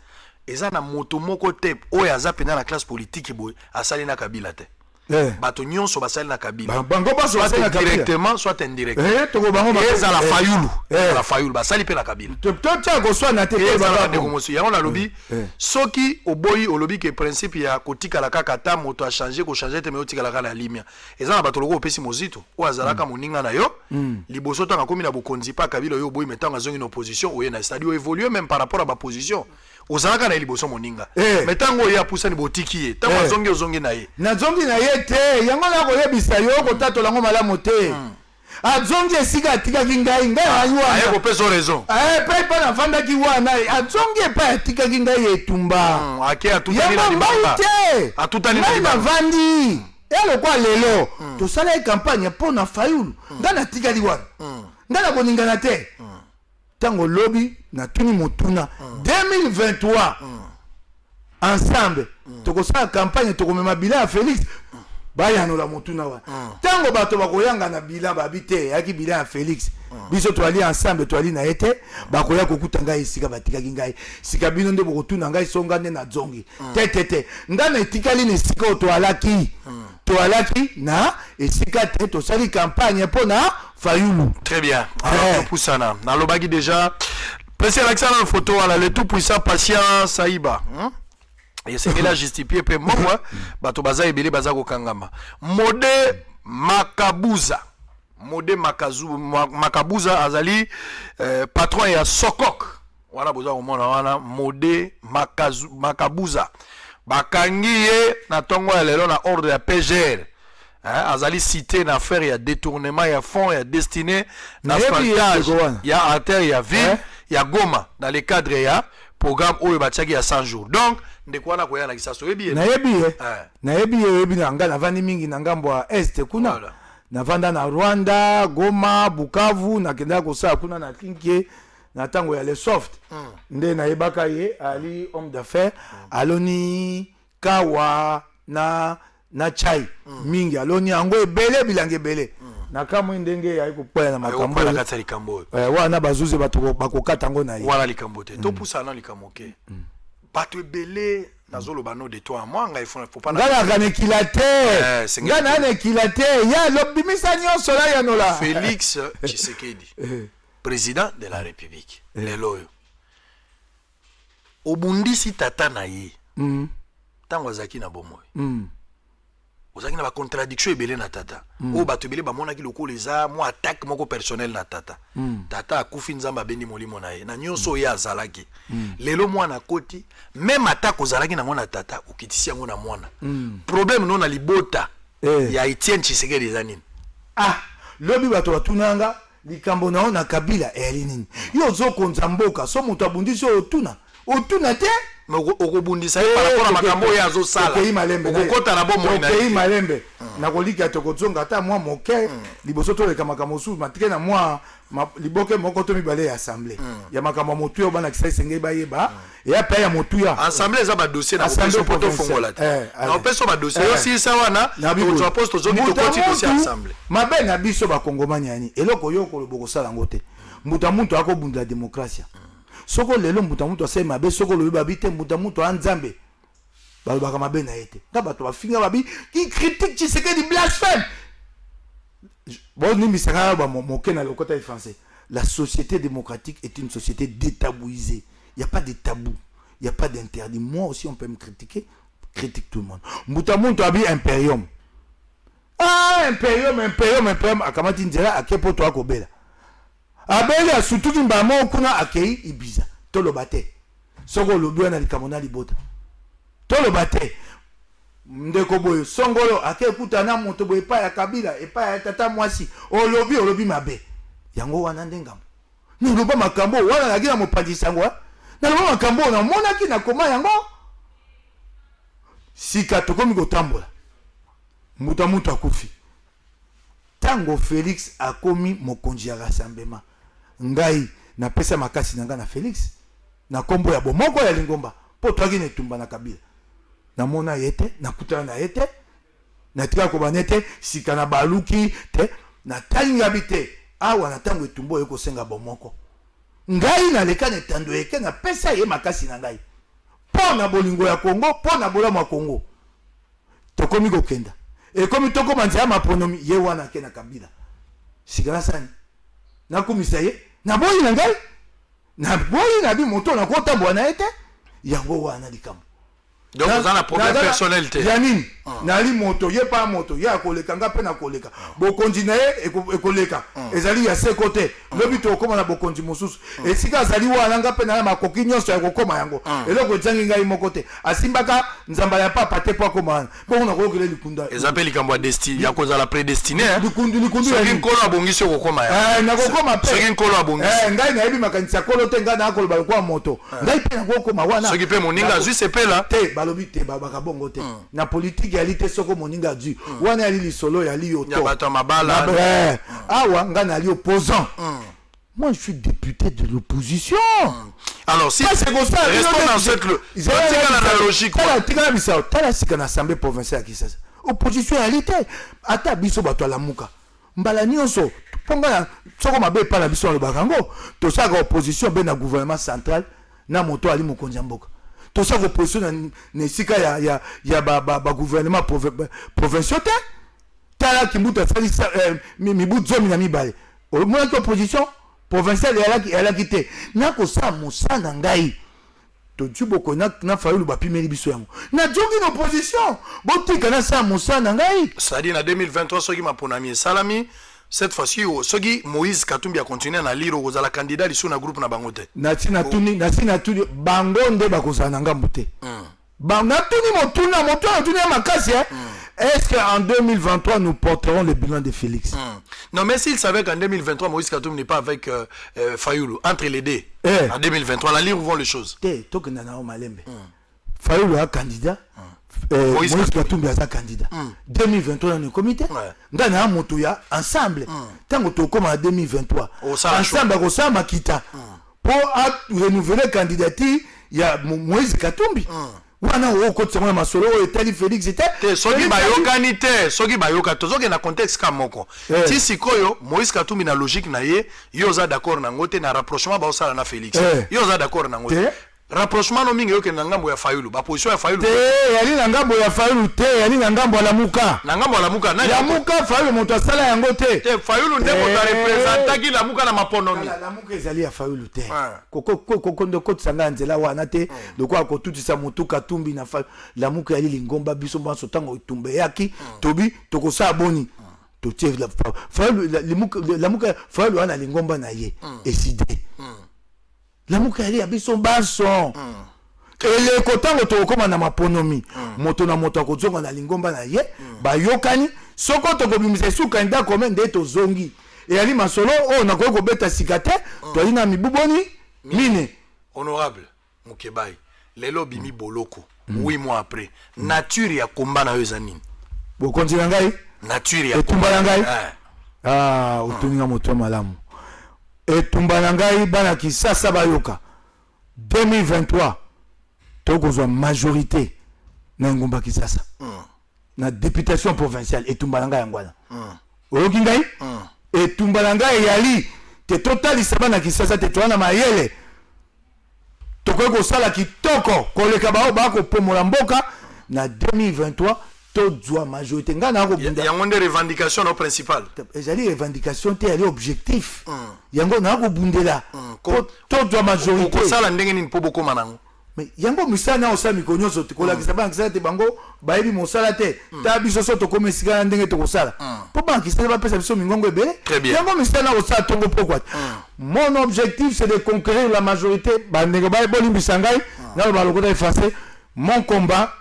eza na moto moko te oyo aza mpenza na classe politique boye asali na Kabila te. Eh. Bato nyonso basali na Kabila. Bango baso Soit basali na Kabila. directement, soit indirectement. Eh, toko bango Ezala eh. Fayulu. Eh. Ezala Fayulu basali mpe na Kabila. Totia koswana te. Ezala Toyeba bandeko bango. mosusu. Yango nalobi, Eh. soki oboyi, olobi ke principe ya kotikala kaka, ata moto achange kochange te, me otikala kaka na limia. Eza na bato lokola opesi Mozito oyo azalaka moninga na yo liboso, ntango akomi na bokonzi pa Kabila, oyo oboyi, me ntango azongi na opposition, oye na, c'est-à-dire oévolue même par rapport à baposition ozalaka na ye liboso moninga. Eh. Me ntango oye apusani, botiki ye, ntango Eh. azongi, ozongi na ye. Nazongi na ye te. Yango nakoyebisa yo, kotatola yango malamu te. Azongi esika atikaki ngai, ngai ayi Aye wana. kopesa yo raison. Eh, epai mpa nafandaki wana, azongi epai atikaki ngai etumba. Ake atutani na Yango ngai libanga. te. Atutani na Ngai libanga. navandi elokwa lelo, tosalaki campagne mpo na Fayulu. Ngai natikali wana, ngai nakoningana te. Ntango lobi natuni motuna 2023, ensemble tokosala campagne, tokomema bilan ya Félix, bayanola motuna wana. Ntango bato bakoyanga na bilan, babi te eyaki bilan ya Félix, biso toali ensemble, toali na ye te. Bakoya kokuta ngai esika batikaki ngai. Sika bino nde bokotuna ngai so ngai nde nazongi. Te, te, te, ngai na etikali na esika oyo toalaki, toalaki na esika te. Tosali campagne mpo na Fayulu. Très bien. Alors, Eh. topusana. Nalobaki déjà. Pesi alakisa na photo wana, le tout puissant Patient Saiba. Esengeli ajustifie mpe mbongo. Bato baza ebele baza kokangama. Mode Makabuza. Mode Makabuza azali patron ya Sokok. Wana boza komona wana Mode Makabuza. Bakangi ye na ntongo ya lelo na ordre ya PGR. Hein, azali cité na affaire ya détournement ya fonds ya destiné na Nayebi ye. asphaltage Ndeko wana. ya artère ya ville Eh? ya Goma dans le cadre ya programme oyo batiaki ya 100 jours. Donc ndeko wana koya na Kisasa, oyebi ye? Nayebi ye. Eh. Nayebi ye. Oyebi na ngai navandi mingi na ngambo ya este kuna. Voilà. Navanda na Rwanda, Goma, Bukavu. Nakendaka kosala kuna na Kinkie na ntango ya le soft. Nde nayebaka ye. Ali homme d'affaires, aloni kawa na chai mingi, aloni yango ebele, bilanga ebele. Nakamwi ndenge ayi kokwela na makambo Akokwela oyo. kati ya likambo oyo. Eh, wana bazuzi bato bakokata yango na ye. Wana likambo te. Topusana na likambo ke bato ebele nazoloba no de toi à moi, ngai faut pas Ngai naka na ekila te. Sengeli Ngai naa na ekila te. Ye alobimisa nyonso, nayanola. Félix Tshisekedi, président de la République lelo oyo, obundisi tata na ye ntango azalaki na bomoi. Ozalaki na bacontradiction ebele na tata, oyo bato ebele bamonaki lokola eza mwa attaque moko personnel na tata. Tata akufi, Nzambe abendi molimo na ye na nyonso oyo azalaki. Lelo mwana akoti, même attaque ozalaki nango na tata, okitisi yango na mwana. Problème no na libota Eh. ya Etienne Tshisekedi eza nini? Ah, lobi bato batunanga likambo na yo na Kabila eyali nini. Yo ozokonza mboka, so moto abundisi oyo, otuna, otuna te. Mais okobundisa ye par rapport na makambo oyo azosala. Tokei malembe. Okokota na bomoi na ye Tokei te. malembe. Nakolika, tokozonga ata mwa moke liboso toleka makambo mosusu. Matike na mwa liboke moko to mibale ya assemblée, ya makambo ya motuya oyo banakisa esengeli bayeba, eya pe ya motuya. Assemblée eza badossier na Assemblée kopesa po provinciale. tofongola te. Eh, Na opesa badossier, Eh. yo silisa wana. Na bibo. Tozwa poste, tozongi, Mbuta tokoti dossier mutu, assemblée. Mabe na biso bakongomani yani eloko oyo koloba kosala yango te. Mbuta mutu akobundela démocratie. Soko lelo mbuta mutu asali mabe, soko olobi babi te mbuta mutu aya Nzambe, balobaka mabe na ye te. Nga bato bafinga, babi qui critique Tshisekedi blasphème. Bonimbisaka ba moke na lokota ya français. La société démocratique est une société détabouisée. Il y a pas de tabou, il y a pas d'interdit. Moi aussi, on peut me critiquer, critique tout le monde. Mbuta muntu abi imperium, ah, imperium, imperium, imperium. Akamati nzela, ake poto, akobela, abeli, asutuki mbala moko kuna, akei Ibiza. Toloba te. Soki olobi wana likambo na libota, toloba te. Ndeko boye songolo ake ekuta na moto boye epai ya Kabila, epai ya tata mwasi, olobi, olobi mabe. Yango wana nde ngambo naloba makambo wana. Naki na mopanzi sango, eh? Naloba makambo oyo namonaki, nakoma yango. Sika tokomi kotambola. Mbuta mutu akufi. Ntango Félix akomi mokonzi ya rassemblement, ngai napesa makasi na ngai na Félix na nkombo ya bomoko ya lingomba, mpo twaki na etumba na Kabila. Namona ye te, nakutana na ye te, natika kobana te. Sika na baluki te, natali ngabi te. Awa na ntango etumba oyo ekosenga bomoko, ngai naleka na etando eke, napesa ye makasi na ngai mpo na bolingo ya Kongo, mpo na bolamu ya Kongo. Tokomi kokenda. Ekomi tokóma nzela maponomi, ye wana ake na Kabila. Sika nasani nakumisa ye, naboyi na ngai, naboyi na bi moto nakotambola na ye te. Yango wana likambo. Donc oza na problème personnel te? Ya nini? Nali moto, ye pa moto, ye akoleka, nga mpe nakoleka. Bokonzi na ye ekoleka, ezali ya seko te. Lobi tokóma na bokonzi mosusu. Esika azali wana, nga mpe na makoki nyonso ya kokóma yango. Eloko ezangi ngai moko te. Asimbaka nzamba ya papa te mpo akóma wana. Bongo nakoyokela likunda? Eza mpe likambo ya ya kozala prédestiné. Likundu, likundu. Soki Nkolo abongisi, okokoma ya. Nakokoma mpe. Soki Nkolo abongisi. Ngai nayebi makanisi ya Nkolo te. Ngai nakoloba lokola moto, ngai mpe nakokoma wana. Soki mpe moninga azwi, sepela. Te, balobi te, babaka bongo te na politike. Yali te soko moninga azwi wana, yali lisolo, yali yo. Ya bato ya mabala. Awa ngai nali opposant. Moi, je suis député de l'opposition. Alors, si restons dans cette la logique. Tikala bisao, tala sika na assemblée provinciale ya Kinshasa. Opposition yali te. Ata biso bato alamuka. Mbala nyonso mpo nga soko mabe epai na biso alobaka yango, tosalaka opposition mpe na gouvernement central na moto ali mokonzi ya mboka. Tosalaka opposition na esika ya bagouvernement provinciaux te. Tala Kimbuta, asali mibu 12. Omonaki opposition provinciale eyalaki te. Nakosala mosala na ngai. Tozwi boko na Fayulu, bapimeli biso yango, nazongi na opposition. Botika nasala mosala na ngai. C'est-à-dire na 2023, soki maponami esalami cette fois-ci, soki Moïse Katumbi acontinue na liro, kozala candidat lisusu na groupe na bango te? Nasi natuni, nasi natuni bango nde bakozala na ngambu te. Natuni motuna, motuna natuni ya makasi, hein? Est-ce qu'en 2023 nous porterons le bilan de Félix? Non, mais s'il savait qu'en 2023 Moïse Katumbi n'est pas avec Fayulu, entre les deux, en 2023, la lire où vont les choses? Te, tokenda na yo malembe. Fayulu aza candidat, Moïse Katumbi aza candidat. 2023 nano ekomi te. Ngai na moto ya Ensemble. Ntango tokóma na 2023, Ensemble akosala makita mpo arenouveler candidature ya Moïse Katumbi. Wana okotisa ngo na masolo oyo etali Félix te. Te, soki bayokani te, soki bayoka, tozokende na contexte ka moko. Ti sikoyo Moïse Katumbi na logique na ye, yo oza d'accord nango te na rapprochement baosala na Félix? Yo oza d'accord nango te? Rapprochement no mingi eyokende na ngambo ya Fayulu, baposition ya Fayulu. Te, yali na ngambo ya Fayulu te, yali na ngambo ya Lamuka. Na ngambo ya Lamuka? Lamuka, Fayulu moto asala yango te. Te, Fayulu nde moto arepresentaki Lamuka na maponomi. Lamuka ezali ya Fayulu te. Kokondo okotisa ngai ya nzela wana te, lokola kotutisa motu Katumbi na Lamuka. Yali lingomba biso banso. Ntango etumba eyaki, tobi tokosala boni? Totie Lamuka. Fayulu wana lingomba na ye eside. Lamuka yali ya biso banso. Eleko ntango tokokóma na maponomi, moto na moto akozonga na lingomba na ye. Bayokani soko tokobimisa esu candidat commun nde tozongi. Eyali masolo oyo nakoki kobeta sika te. Toyali na mibu boni? Mine. Honorable Mukebayi, lelo obimi boloko 8 mois après. Nature ya komba na yo eza nini? Bokonzi na ngai? Nature ya Etumba na ngai? Ah, otuninga moto ya malamu. Etumba na ngai, bana Kisasa bayoka, 2023 tokozwa majorité na engumba Kisasa na députation provinciale. Etumba na ngai yango wana. Oyoki ngai? Etumba na ngai eyali te totalisa bana Kisasa te toza na mayele, tokoki kosala kitoko koleka bao bakopomola mboka. Na 2023 tozwa majorité. Ngai na kobunda. Yango nde revendication no principale? Ezali revendication te, ezali objectif. Yango na kobundela tozwa majorité. Okosala ndenge nini mpo bokóma nango? Mais yango misala na osala mikolo nyonso, kolakisa bana Kisasa te bango bayebi mosala te. Ta biso so tokómi esika na ndenge tokosala mpo bana Kisasa bapesa biso mingongo ebele. Yango misala na kosala ntongo pokwa te. Mon objectif, c'est de conquérir la majorité. Bandeko baye, bolimbisa ngai naloba lokota français. Mon combat,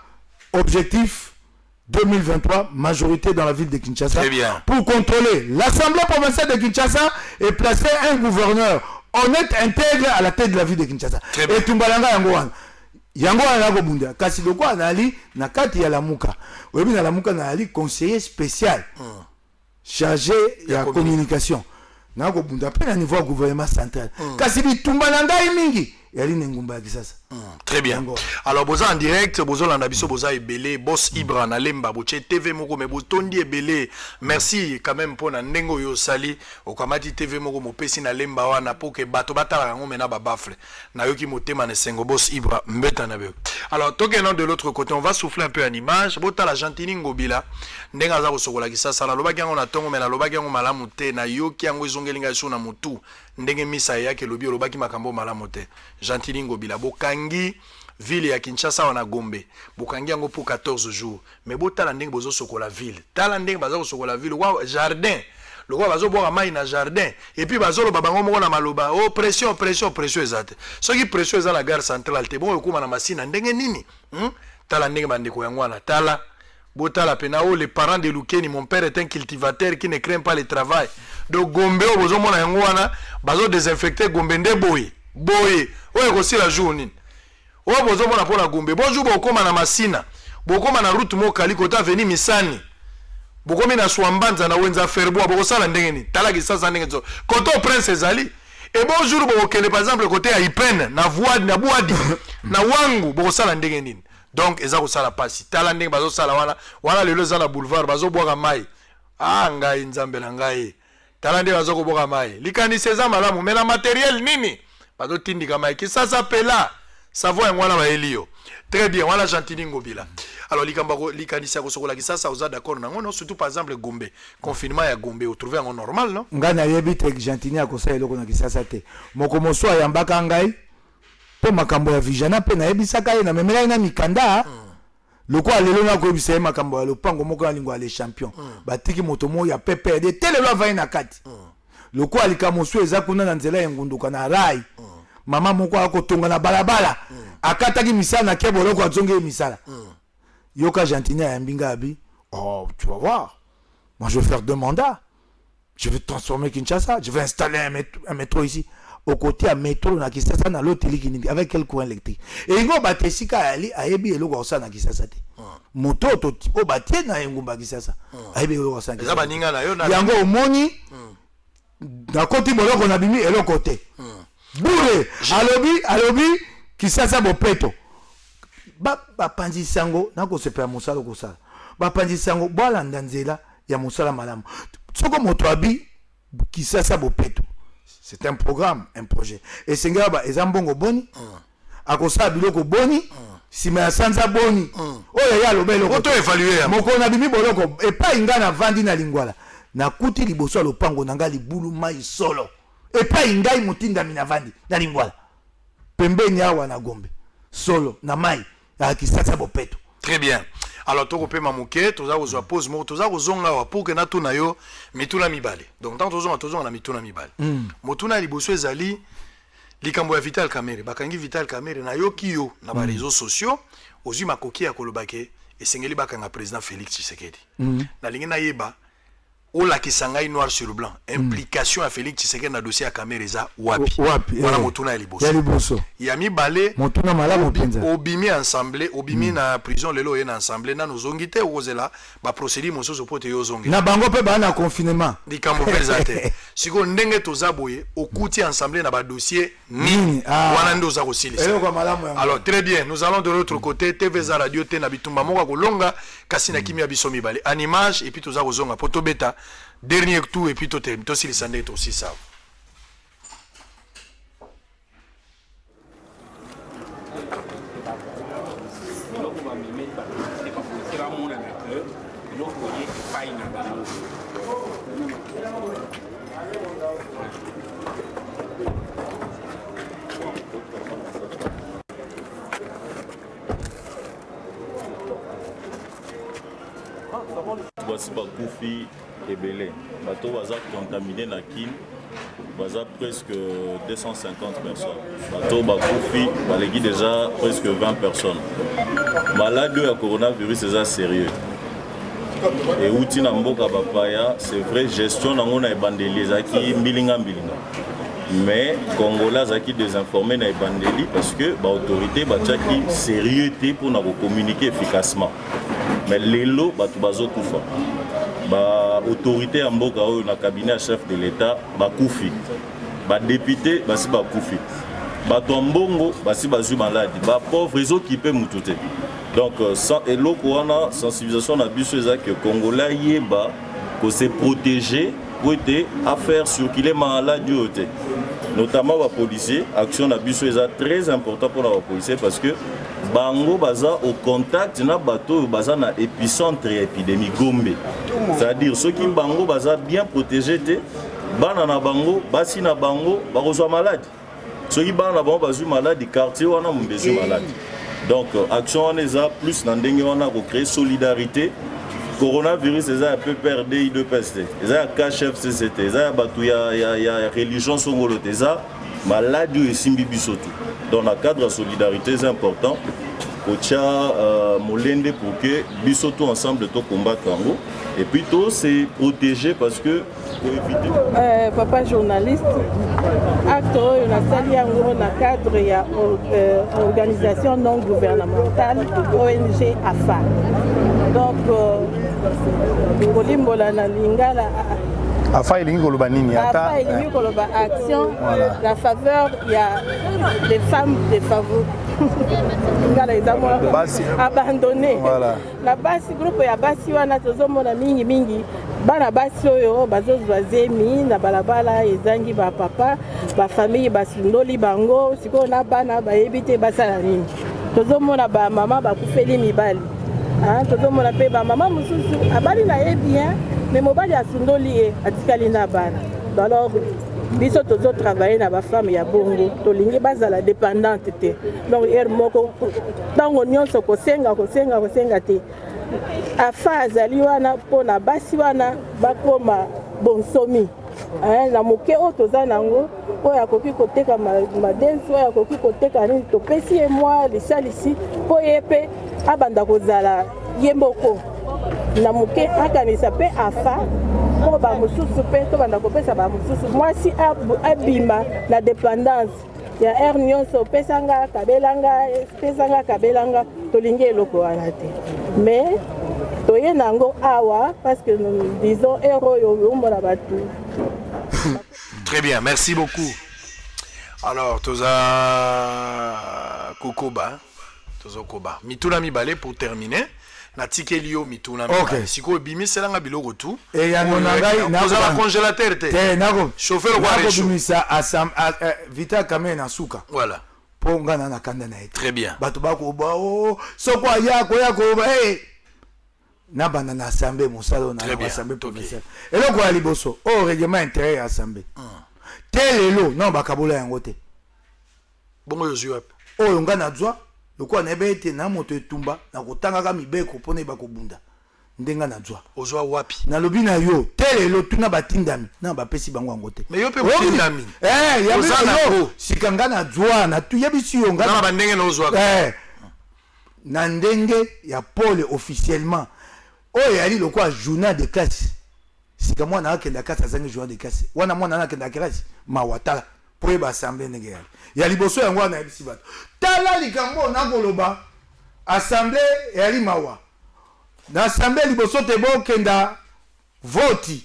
objectif 2023, majorité dans la ville de Kinshasa. Pour contrôler l'Assemblée provinciale de Kinshasa et placer un gouverneur honnête, intègre à la tête de la ville de Kinshasa. Etumba na nga yango wana. Yango wana nakobunda. Kasi lokola nali na kati ya Lamuka. Oyebi, na Lamuka nali conseiller spécial chargé ya communication. Nakobunda mpe na niveau ya gouvernement central. Kasi bitumba na ngai mingi yali na engumba ya Kinshasa. Très bien. Alors boza en direct, bozolanda biso boza ebele, boss Ibra na Lemba botie TV moko mais botondi ebele. Merci quand même pona ndenge oyo osali okamati TV moko mopesi na Lemba wana pour que bato batala yango mais na ba baffle. Nayoki motema na esengo boss Ibra mbeta na beo. Alors tokendant de l'autre côté, on va souffler un peu en image. Botala Gentiny Ngobila ndenge aza kosokola Kisasa nalobaki yango na tongo mais nalobaki yango malamu te nayoki yango ezongeli ngai so na mutu ndenge misa eyaki elobi olobaki makambo malamu te. Gentiny Ngobila bokangi ville ya Kinshasa wana Gombe bokangi yango pour 14 jours mais botala ndenge bozosokola ville tala ndenge baza kosokola ville wa jardin lokola bazobwaka mai na jardin et puis bazoloba bango moko na maloba oh pression pression pression eza te soki pression eza na gare centrale te bongo ekóma na masina ndenge nini? Tala ndenge bandeko yango wana tala botala pena oyo les parents de Lukeni, mon père est un cultivateur qui ne craint pas le travail. Donc Gombe oyo bozomona yango wana bazo désinfecter Gombe nde boye boye oyo ekosila jour nini oyo bozomona mpona Gombe. Bonjour, bokóma na Masina, bokóma na route Mokali kota avenue Misani, bokomi na Swambanza na Wenza Ferbois, bokosala ndenge nini? Tala Kisasa ndenge zo koto prince ezali. Et bonjour, bokokende par exemple côté ya Ipene na Voidi na Bwadi na Wangu, bokosala ndenge nini? Donc eza kosala pasi. Tala ndenge bazosala wana wana lelo eza na boulevard bazobwaka mai. Ah ngai nzambe na ngai, tala ndenge bazokobwaka mai. Likanisi eza malamu mais na matériel nini bazotindika mai? Kisasa pela savon yango wana bayeli yo. Très bien, wana Gentiny Ngobila. Alors likambo likanisi ya kosokola Kisasa, oza d'accord nango non? Surtout par exemple Gombe, confinement ya Gombe, otrouve yango normal non? Ngai nayebi te Gentiny akosala eloko na Kisasa te. Moko mosusu ayambaka ngai mpo makambo ya Vijana mpe nayebisaka ye, namemelaki na mikanda. Lokola lelo nakoyebisa ye makambo ya lopango moko ya lingo ya le champion, batiki moto moko ya PPRD te lelo avandi na kati. Lokola likambo mosusu eza kuna na nzela ya engunduka na rai, mama moko akotonga na balabala, akataki misala na ke boloko, azongi ye misala. Yoka Gentiny ayambi ngai abi: oh, tu vas voir, moi je vais faire deux mandats, je vais transformer Kinshasa, je vais installer un métro ici. Au côté ya métro na Kinshasa na loteliki nini, avec quel courant électrique? Elingi bato esika ayali ayebi eloko akosala na Kinshasa te. Moto oyo batie na engumba ya Kinshasa ayebi eloko akosala. Eza baninga na yo. Yango omoni nakoti boloko nabimi eloko te bure. Alobi Kinshasa bopeto. Bapanzi sango nakosepela mosala okosala. Bapanzi sango balanda nzela ya mosala malamu. Soko moto abi Kisasa bopeto, c'est un programme, un projet esengela ba eza mbongo boni, akosala biloko boni, nsima ya sanza boni, oyo ye aloba eloko. To évaluer yango. Mokolo nabimi boloko epai ngai navandi na Lingwala, nakuti liboso ya lopango na ngai libulu mai solo. Epai ngai motindami navandi na Lingwala pembeni awa na Gombe, solo na mai ya Kisasa bopeto. Très bien. Alors tokopema moke, toza kozwa pause moko, toza kozonga awa pour que natuna yo mituna mibale. Donc ntango tozonga, tozonga na mituna mibale. Motuna ya liboso ezali likambo ya Vital Kamerhe. Bakangi Vital Kamerhe, nayoki yo na ba réseaux sociaux ozwi makoki ya koloba ke esengeli bakanga président Félix Tshisekedi. Nalingi nayeba, olakisa ngai noir sur blanc implication ya Félix Tshisekedi na dossier ya Kamerhe eza wapi? Wapi? Wana motuna ya liboso. Ya liboso. Ya mibale, Motuna malamu mpenza. Obimi ensemble, obimi na prison lelo, oye na ensemble, nano ozongi te, okozela baprocédure mosusu po te yo ozongi. Na bango mpe baa na confinement. Likambo mpe eza te. Sikoyo ndenge toza boye, okuti ensemble na badossier nini? Nini? Ah. Wana nde oza kosilisa. Eloko ya malamu yango. Alors très bien, nous allons de l'autre côté. TV eza radio te na bitumba moko ya kolonga kasi na kimia biso mibale en image et puis toza kozonga po tobeta dernier tour et puis totelemi tosilisa ndenge tosilisa awa. Biloko bamemeli badepute, bapolisier bamonana ke biloko ye epai na bango. Basi bakufi ebele, bato baza contaminé na Kin baza presque 250 personnes, bato bakufi baleki déjà presque 20 personnes. Maladi oyo ya coronavirus eza sérieux, euti na mboka bapaya. C'est vrai, gestion nango na ebandeli ezalaki mbilinga mbilinga, mais Congolais azalaki désinformé na ebandeli parce que baautorité batiaki sérieux te mpona kocommuniquer efficacement. Mais lelo bato bazokufa, baautorité ya mboka oyo na cabinet ya chef de l'État bakufi, badepute basi bakufi. Bato ya mbongo basi bazwi maladi, ba pauvre ezokipe mutu te. Donc sans eloko wana, sensibilisation na biso eza que Congolais ayeba ko se protéger po ete a faire circuler maladi oyo te, notamment ba policiers. Action na biso eza très important mpona ba policiers parce que bango baza au contact na bato oyo baza na épicentre ya épidémie, Gombe. C'est-à-dire soki bango baza bien protégé te, bana na bango, basi na bango bakozwa maladi. Soki bana na bango bazwi maladi, quartier wana mombe ezwi maladi. Donc action wana eza plus na ndenge wana kocréer solidarité. Coronavirus eza ya PPRD, UDPS te, eza ya CACH, FCC te, eza ya bato ya religion songolo te, eza maladi oyo esimbi biso tu. Donc na cadre ya solidarité, eza important kotia molende pour que biso tout ensemble tocombattre yango et puis to se protéger parce que koéviter. Papa journaliste, acte oyo nasali yango na cadre ya organisation non gouvernementale, ONG AFA. Donc kolimbola na lingala. AFA elingi koloba nini ata? AFA elingi koloba Action la faveur ya les femmes défavorisées, lingala eza mwa abandonné. Na basi, groupe ya basi wana, tozomona mingimingi bana basi oyo bazozwa zemi na balabala, ezangi bapapa, bafamille basundoli bango. Sikoyo na bana bayebi te basala nini. Tozomona bamama bakufeli mibali. Tozomona mpe bamama mosusu abali na ye bien, mais mobali asundoli ye, atikali na bana. Alors biso tozotravaille na bafemme ya bongo, tolingi bazala dépendante te. Donc heure moko, ntango nyonso kosenga, kosenga, kosenga te. AFA azali wana mpona basi wana bakoma bonsomi. Na moke oyo toza nango, oyo akoki koteka madensi, oyo akoki koteka nini, topesi ye mwa lisalisi mpo ye mpe abanda kozala ye moko na moke, akanisa mpe AFA mpo bamosusu mpe tobanda kopesa bamosusu. Mwasi abima na dépendance ya heure nyonso opesanga, kabelanga, pesanga, kabelanga. Tolingi eloko wana te, mais toye na yango awa parce que disons heure oyo omona bato. Très bien, merci beaucoup. Alors toza kokoba, tozokoba mituna mibale pour terminer. Natikeli yo mituna mibale. Sikoyo ebimiselanga biloko tu. Eyano na ngai. Kozala congélateur te. Te, nako chauffeur kwa réchaud. Nakobimisa Vital Kamerhe na suka. Voilà. Mpo nga na kanda na ye te. Très bien. Bato bakoba o soko aya koya koba e nabanda na assemblée, mosala oyo na assemblée provinciale. Eloko ya liboso oyo, règlement intérieur ya assemblée te, lelo non, bakabola yango te. Bongo oyo ozwi wapi? Oyo nga nazwa, lokola nayeba ete na moto etumba na kotangaka mibeko mpo nayeba kobunda, ndenge nazwa. Ozwa wapi? Nalobi na yo te, lelo tuna batindami na bapesi bango yango te. Mais yo mpe motindami. Eh, Oza na yo ngo. Sika nga nazwa, natuyebisi yo. Nga na bandenge na ozwaka. Eh, na ndenge ya pole officiellement oyo eyali lokola journal de classe. Sika mwana akenda classe, azangi journal de classe wana, mwana wana akenda classe, mawa. Tala mpo oyeba assemblée ndenge eyali ya liboso, yango wana nayebisi bato. Tala likambo oyo nakoloba, assemblée eyali mawa. Na assemblée liboso te bokenda voti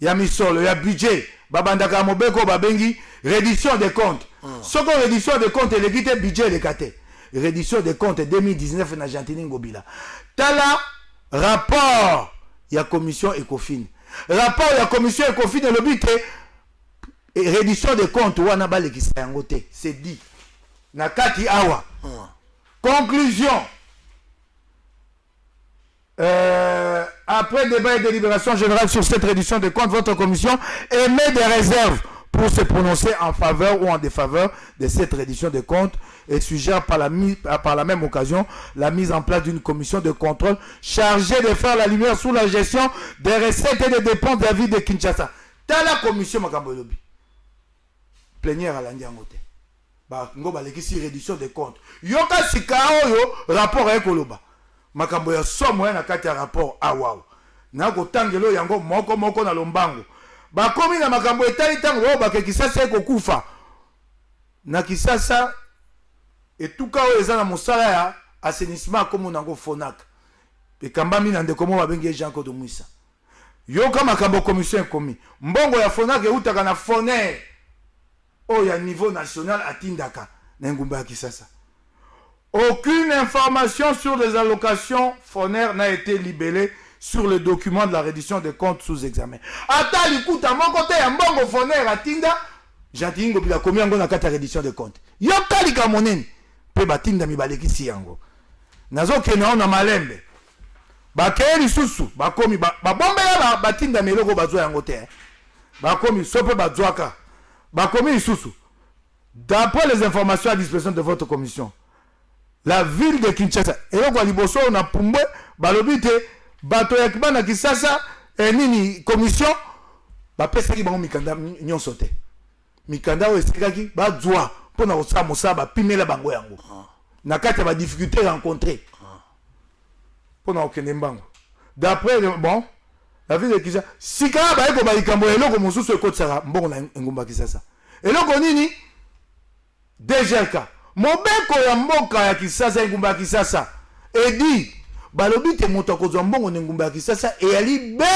ya misolo ya budget, babandaka ya mobeko oyo babengi reddition des comptes. Soki reddition des comptes eleki te, budget eleka te. Reddition des comptes 2019 na Gentiny Ngobila, tala rapport ya commission Ecofin. Rapport ya commission Ecofin elobi te reddition des comptes wana balekisa yango te. C'est dit na kati awa, conclusion. Après débat et délibération générale sur cette reddition de comptes, votre commission émet des réserves pour se prononcer en faveur ou en défaveur de cette reddition de comptes et suggère par la même occasion la mise en place d'une commission de contrôle chargée de faire la lumière sur la gestion des recettes et des dépenses de la ville de Kinshasa. Tala commission makambo elobi. Plénière alandi yango te. Bango balekisi reddition de comptes. Yoka sika oyo rapport aye koloba. Makambo ya somo ya na kati ya rapport awawa. Nakotangela oyo yango moko moko na lombango. Bakomi na makambo etali ntango oyo bake Kisasa ekokufa. Na Kisasa, etuka oyo eza na mosala ya assainissement, akomona yango FONAC, ekambami na ndeko moko babengi ye Jean Claude Mwisa. Yoka makambo commission ekomi: mbongo ya FONAC eutaka na FONER. Oyo ya niveau national atindaka na engumba ya Kisasa. Aucune information sur les allocations FONER n'a été libellée sur le document de la reddition des comptes sous examen. Ata likuta moko te ya mbongo FONER atinda, Gentiny Ngobila akomi yango na kati ya reddition des comptes. Yoka likambo nini? Mpe batindami balekisi yango. Nazokende yango na malembe. Bakei lisusu, bakomi, babombela batindami eloko bazwa yango te. Bakomi, so mpe bazwaka. Bakomi lisusu. D'après les informations à disposition de votre commission, la ville de Kinshasa, eloko ya liboso oyo na pumbwe, balobi te bato ya bana Kinshasa, nini commission bapesaki bango mikanda nyonso te. Mikanda oyo esekaki bazwa mpona kosala mosala, bapimela bango yango na kati ya ba difficulté rencontrée mpona kokende mbango. D'après bon la ville de Kinshasa, sika baye koba likambo ya eloko mosusu ekotisaka mbongo na engumba Kinshasa. Eloko nini? DGRK, mobeko ya mboka ya Kinshasa, engumba ya Kinshasa edi balobi te moto akozwa mbongo na engumba ya Kinshasa eyali be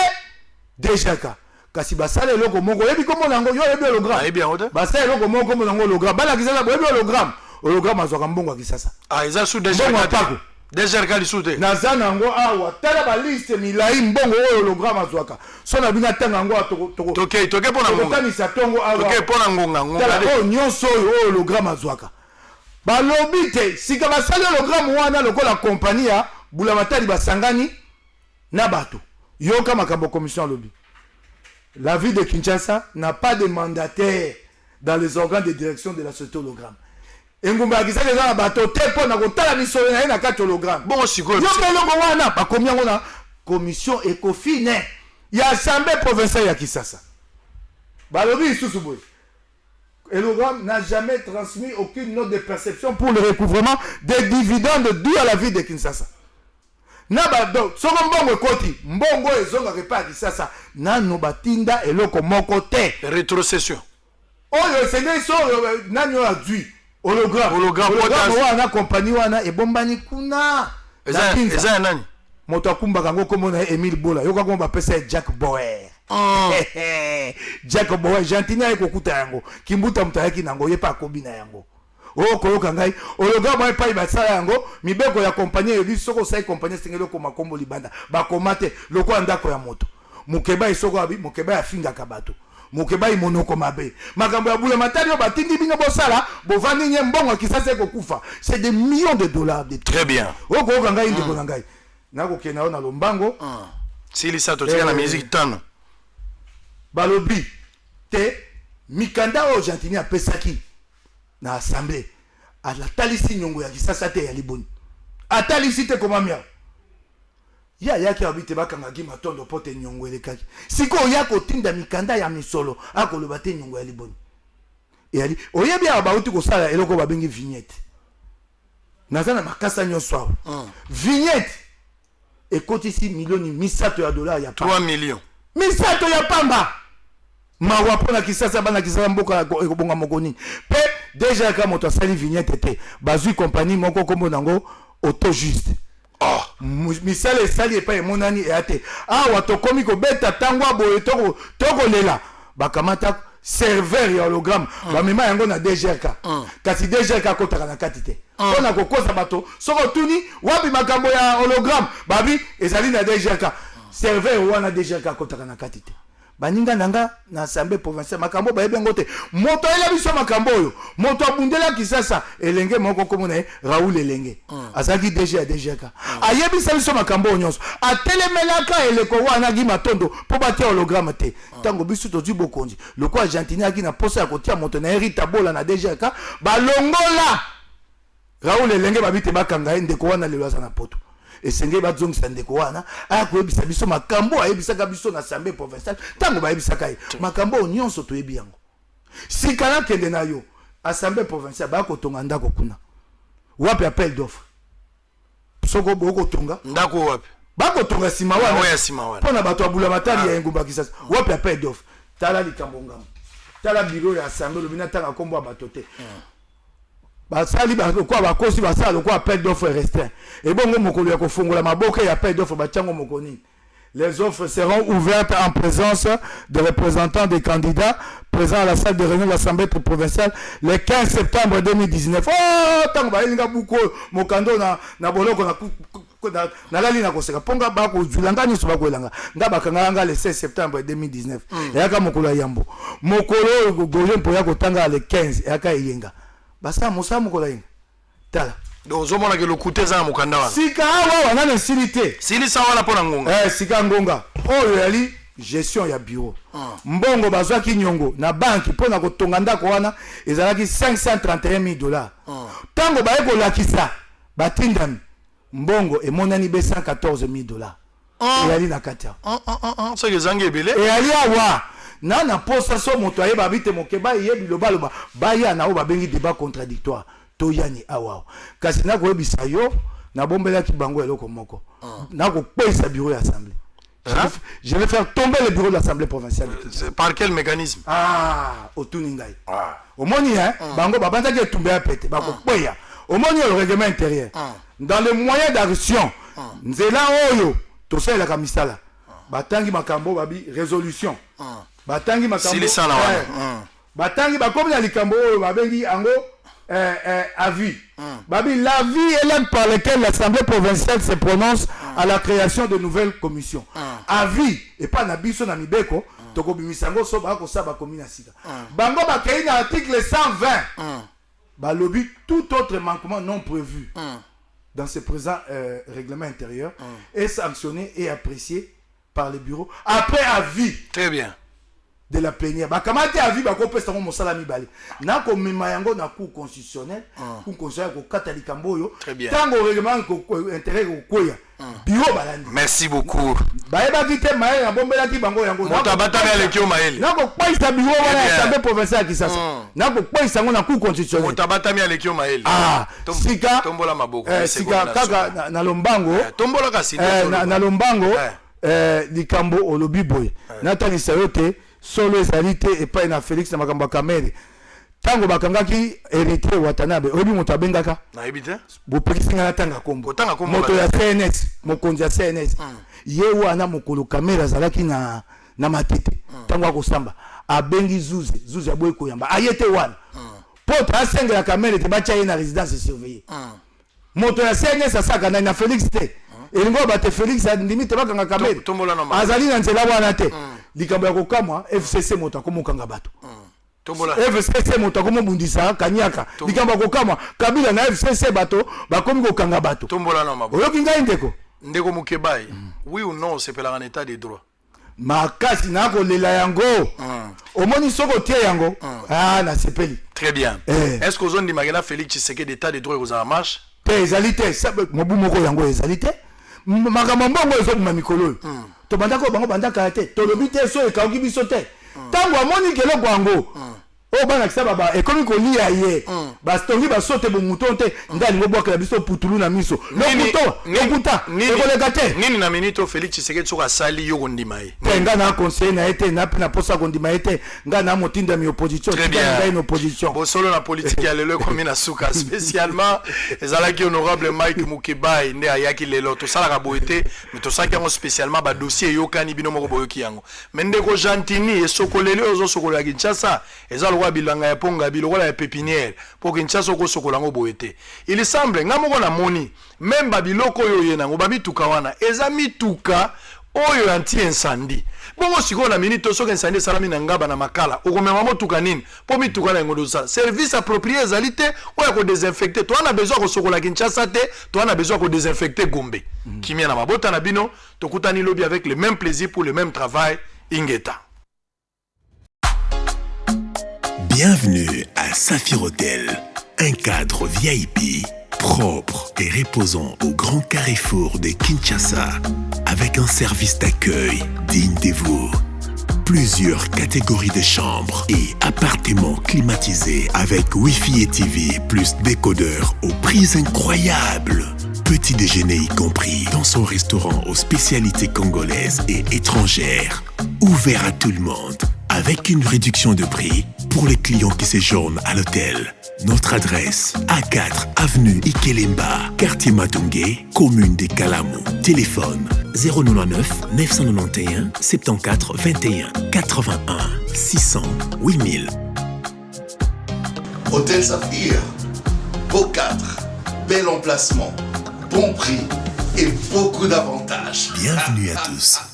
DGRK. Kasi basala eloko moko, oyebi kombo na yango, yo oyebi hologramme? Nayebi yango te. Basala eloko moko kombo na yango hologramme. Bana Kinshasa boyebi hologramme? Hologramme azwaka mbongo ya Kinshasa. Ah, eza sous DGRK. Mbongo ya pako. DGRK lisusu te. Naza na yango awa, tala ba liste milai mbongo oyo hologramme azwaka. So na bino atanga yango awa, Toke, toke pona ngonga. Tokotanisa tongo awa. Toke pona ngonga, ngonga. Tala oyo nyonso oyo oyo hologramme azwaka. Balobi te sika basali hologramme wana lokola compagnie ya Bulamatadi basangani na bato. Yoka makambo commission alobi. La ville de Kinshasa n'a pas de mandataire dans les organes de direction de la société hologramme. Engumba ya Kinshasa eza na bato te mpo na kotala misolo na ye na kati hologramme. Bongo sikoyo. Yoka eloko wana bakomi yango na commission Ecofine ya assemblée provinciale ya Kinshasa. Balobi lisusu boye. Hologramme n'a jamais transmis aucune note de perception pour le recouvrement des dividendes dus à la ville de Kinshasa. Na ba donc soko mbongo ekoti, mbongo ezongaka epai ya Kinshasa, nano batinda eloko moko te. Rétrocession. Oyo esengeli so nani oyo azwi hologramme. Hologramme, Hologramme wana compagnie wana ebombani kuna. Eza ya nani? Moto akumbaka yango kombo na ye Emile Bola. Yoka kombo bapesa ye Jack Bauer. Jack Bauer, Gentiny aye kokuta yango. Kimbuta moto ayaki nango, ye pe akobi na yango. Oyo koyoka ngai, hologramme wana epai basala yango, mibeko ya compagnie elobi soki osali compagnie esengeli okoma kombo libanda. Bakoma te lokola ndako ya moto. Mukebayi soko abi, Mukebayi afingaka bato. Mukebayi monoko mabe. Makambo ya bulamatari oyo batindi bino bosala, bovandi nye mbongo ya Kisasa ekokufa. C'est des millions de dollars de Très bien. Oyo koyoka ngai ndeko na ngai. Nakokende na yo na lombango. Silisa totika na musique tano. Balobi te mikanda oyo Gentiny apesaki na assemblée atalisi nyongo ya Kisasa te ya liboni. Atalisi te koma miao. Ye ayaki alobi te bakanga Guy Matondo po te nyongo elekaki. Sikoyo ye akotinda mikanda ya misolo akoloba te nyongo ya liboni. Eyali oyebi awa bauti kosala eloko babengi vignette. Naza na makasa nyonso awa. Vignette ekotisi milioni 3 ya dollars ya pamba. 3 millions. 3 ya pamba. Mawa pona Kisasa, bana Kisasa mboka ekobonga moko nini. Pe déjà ka moto asali vignette te. Bazui compagnie moko kombo nango auto juste. Misala esali epai emonani eya te. Awa tokomi kobeta tango boye tokolela. Bakamata serveur ya hologramme, bamema yango na DGRK. Kasi DGRK akotaka na kati te. Mpona kokosa bato, soki otuni wapi makambo ya hologramme, babi ezali na DGRK. Serveur wana DGRK akotaka na kati te. Baninga na nga na assemblée provinciale makambo bayebi yango te. Moto ayela biso makambo oyo, moto abundela Kisasa elenge moko kombo na ye Raoul Elenge. Azalaki DG ya DGRK. Ayebisa biso makambo oyo nyonso. Atelemelaka eleko wana Guy Matondo po batia hologramme te. Tango biso tozwi bokonzi, lokola Gentiny ayaki na posa ya kotia moto na ye Rita Bola na DGRK, balongola Raoul Elenge babi te bakanga ye. Ndeko wana lelo aza na poto. Esengeli bazongisa ndeko wana aya koyebisa biso makambo ayebisaka biso na assemblée provinciale ntango bayebisaka ye makambo oyo nyonso toyebi yango. Sika nakende na yo assemblée provinciale baya kotonga ndako kuna wapi appel d'offre soko bokotonga ndako wapi bakotonga nsima wana oya nsima wana mpona bato ya bulamatari ya engumba Kisasa wapi appel d'offre. Tala likambo ngambo, tala bureau ya assemblée olobi natanga kombo ya bato te. Basali lokola bakosi basala lokola appel d'offre restreint. Ebongo mokolo ya kofongola maboke ya appel d'offre batiango moko nini? Les offres seront ouvertes en présence des représentants des candidats présents à la salle de réunion de l'Assemblée provinciale le 15 septembre 2019. Oh, tango bayeli nga buku oyo mokando na, na boloko na nalali na koseka mpo nga bakozwila nga nyonso bakoyela nga nga bakangaka nga le 16 septembre 2019. Eyaka mokolo ya yambo, mokolo oyo Goje mpo ya kotanga le 15 eyaka eyenga, basala mosala mokolo ya yenga. Tala. Donc ozomonaka lokuta eza na mokanda wana. Sika awa wana na esili te. Silisa wana mpo na ngonga. Eh, sika ngonga oyo yali gestion ya bureau. Mbongo bazwaki nyongo na banki mpo na kotonga ndako wana ezalaki 531 000 dollars. Ntango baye kolakisa batindami, mbongo emonani be 114 000 dollars eyali na kati awa. Soki ezangi ebele. Eyali awa na posa so moto ayeba bi te moke baye bilobaloba baya na oyo babengi débat contradictoire. Toyani awa awa, kasi nakoyebisa yo, nabombelaki bango eloko moko: nakokweyisa bureau ya assemblée. Je vais faire tomber le bureau de l'Assemblée provinciale. Par quel mécanisme? Ah, otuni ngai. Omoni, hein, bango babandaki etumba ya pete, bakokweya. Omoni oyo règlement intérieur. Dans les moyens d'action, nzela oyo tosalelaka misala. Batangi makambo babi résolution. Batangi makambo. Silisana wana. Batangi, bakomi na likambo oyo babengi yango avis. Babi, l'avis est l'acte par lequel l'Assemblée provinciale se prononce à la création de nouvelles commissions. Avis epa na biso na mibeko, tokobimisa yango so bakosala bakomi na sika. Bango bakei na article 120, balobi tout autre manquement non prévu dans ce présent règlement intérieur est sanctionné et apprécié par le bureau après avis Très bien. de la plénière. Bakamati avis, bakopesa yango mosala mibale: nakomema yango na Cour constitutionnelle. Cour constitutionnelle kokata likambo oyo. Très bien. Ntango règlement intérieur kokweya, bureau balandi. Merci beaucoup. Bayebaki te mayele nabombelaki bango yango. Moto abatami aleki yo mayele. Nakokweyisa bureau wana ya Assemblée provinciale ya Kinshasa, nakokweyisa yango na Cour constitutionnelle. Moto abatami aleki yo mayele. Ah, sika Tombola maboko. Sika kaka na lombango. Tombola kasi. Na lombango, likambo olobi boye, natalisa yo te solo ezali te epai na Félix na makambo ya Kamerhe. Ntango bakangaki Héritier Watanabe, oyebi moto abengaka? Nayebi te. Bopekisi ngai natanga kombo. Kotanga kombo. Moto ya CNS, mokonzi ya CNS ye wana. Mokolo Kamerhe azalaki na Matete, ntango akosamba, abengi zuzi, zuzi aboyi koyamba, aye te wana mpo te asengela Kamerhe te batya ye na résidence surveillée. Moto ya CNS asaka nani na Félix te, elingi oyo bate Félix andimi te bakanga Kamerhe. Tombola na maboko. Azali na nzela wana te. Likambo ya kokamwa, FCC moto akomokanga bato. Tombola. FCC moto akomobundisa kaniaka. Likambo ya kokamwa, Kabila na FCC bato bakomi kokanga bato. Tombola na maboko. Oyoki ngai, ndeko? Ndeko Mukebayi, oui ou non, osepelaka na état de droit? Makasi, nakolela yango. Omoni, soki otie yango, ah, nasepeli. Très bien. Eh. Est ce que ozondimaka na Félix Tshisekedi, état de droit ekozala marche? Te, ezali te. Mobu moko yango ezali te. Makambo mbongo ezobima mikolo oyo, tobandaka oyo bango bandaka te, tolobi te so ekauki biso te. Ntango amoni keloko yango oyo banakisa baba ekomi kolia ye, batongi basote bomuto te, nde alingi obwakela biso putulu na miso. Lokuto, lokuta ekoleka te. Nini na minute oyo Félix Tshisekedi soki asali, yo kondima ye? Te, ngai na conseiller na ye te, na mpe na posa kondima ye te. Ngai na motindami opposition. Très tika bien. ngai na opposition. Bosolo na politike ya lelo ekomi na suka. Spécialement ezalaki honorable Mike Mukebayi nde ayaki lelo. Tosalaka boye te, mais tosalaki yango spécialement. Badossier eyokani, bino moko boyoki yango. Mais ndeko Gentiny, esokoleli oyo ozosokola ya Kinshasa eza lokola bilanga ya pongabi, lokola ya pépinière, mpo Kinshasa okosokola yango boye te. Il semble nga moko namoni même babiloko oyo oye nango, bamituka wana eza mituka oyo anti incendie. Bongo sikoyo na minute oyo, soki incendie esalami na Ngaba, na Makala, okomema motuka nini? Mpo mituka na yango tozosala service approprié ezali te oyo ya kodésinfecter. Toza na besoin ya kosokola Kinshasa te, toza na besoin ya kodésinfecter Gombe. Kimia na mabota na bino. Tokutani lobi avec le même plaisir pour le même travail. Ingeta. Bienvenue à Saphir Hotel, un cadre VIP, propre et reposant au grand carrefour de Kinshasa, avec un service d'accueil digne de vous. Plusieurs catégories de chambres et appartements climatisés avec Wi-Fi et TV plus décodeur aux prix incroyables. Petit déjeuner y compris dans son restaurant aux spécialités congolaises et étrangères. Ouvert à tout le monde avec une réduction de prix. pour les clients qui séjournent à l'hôtel. Notre adresse, A4 avenue Ikelemba, quartier Matonge, commune des Kalamu. Téléphone 099 991 74 21 81 600 8000. Hôtel Saphir, beau cadre, bel emplacement, bon prix et beaucoup d'avantages. Bienvenue à tous.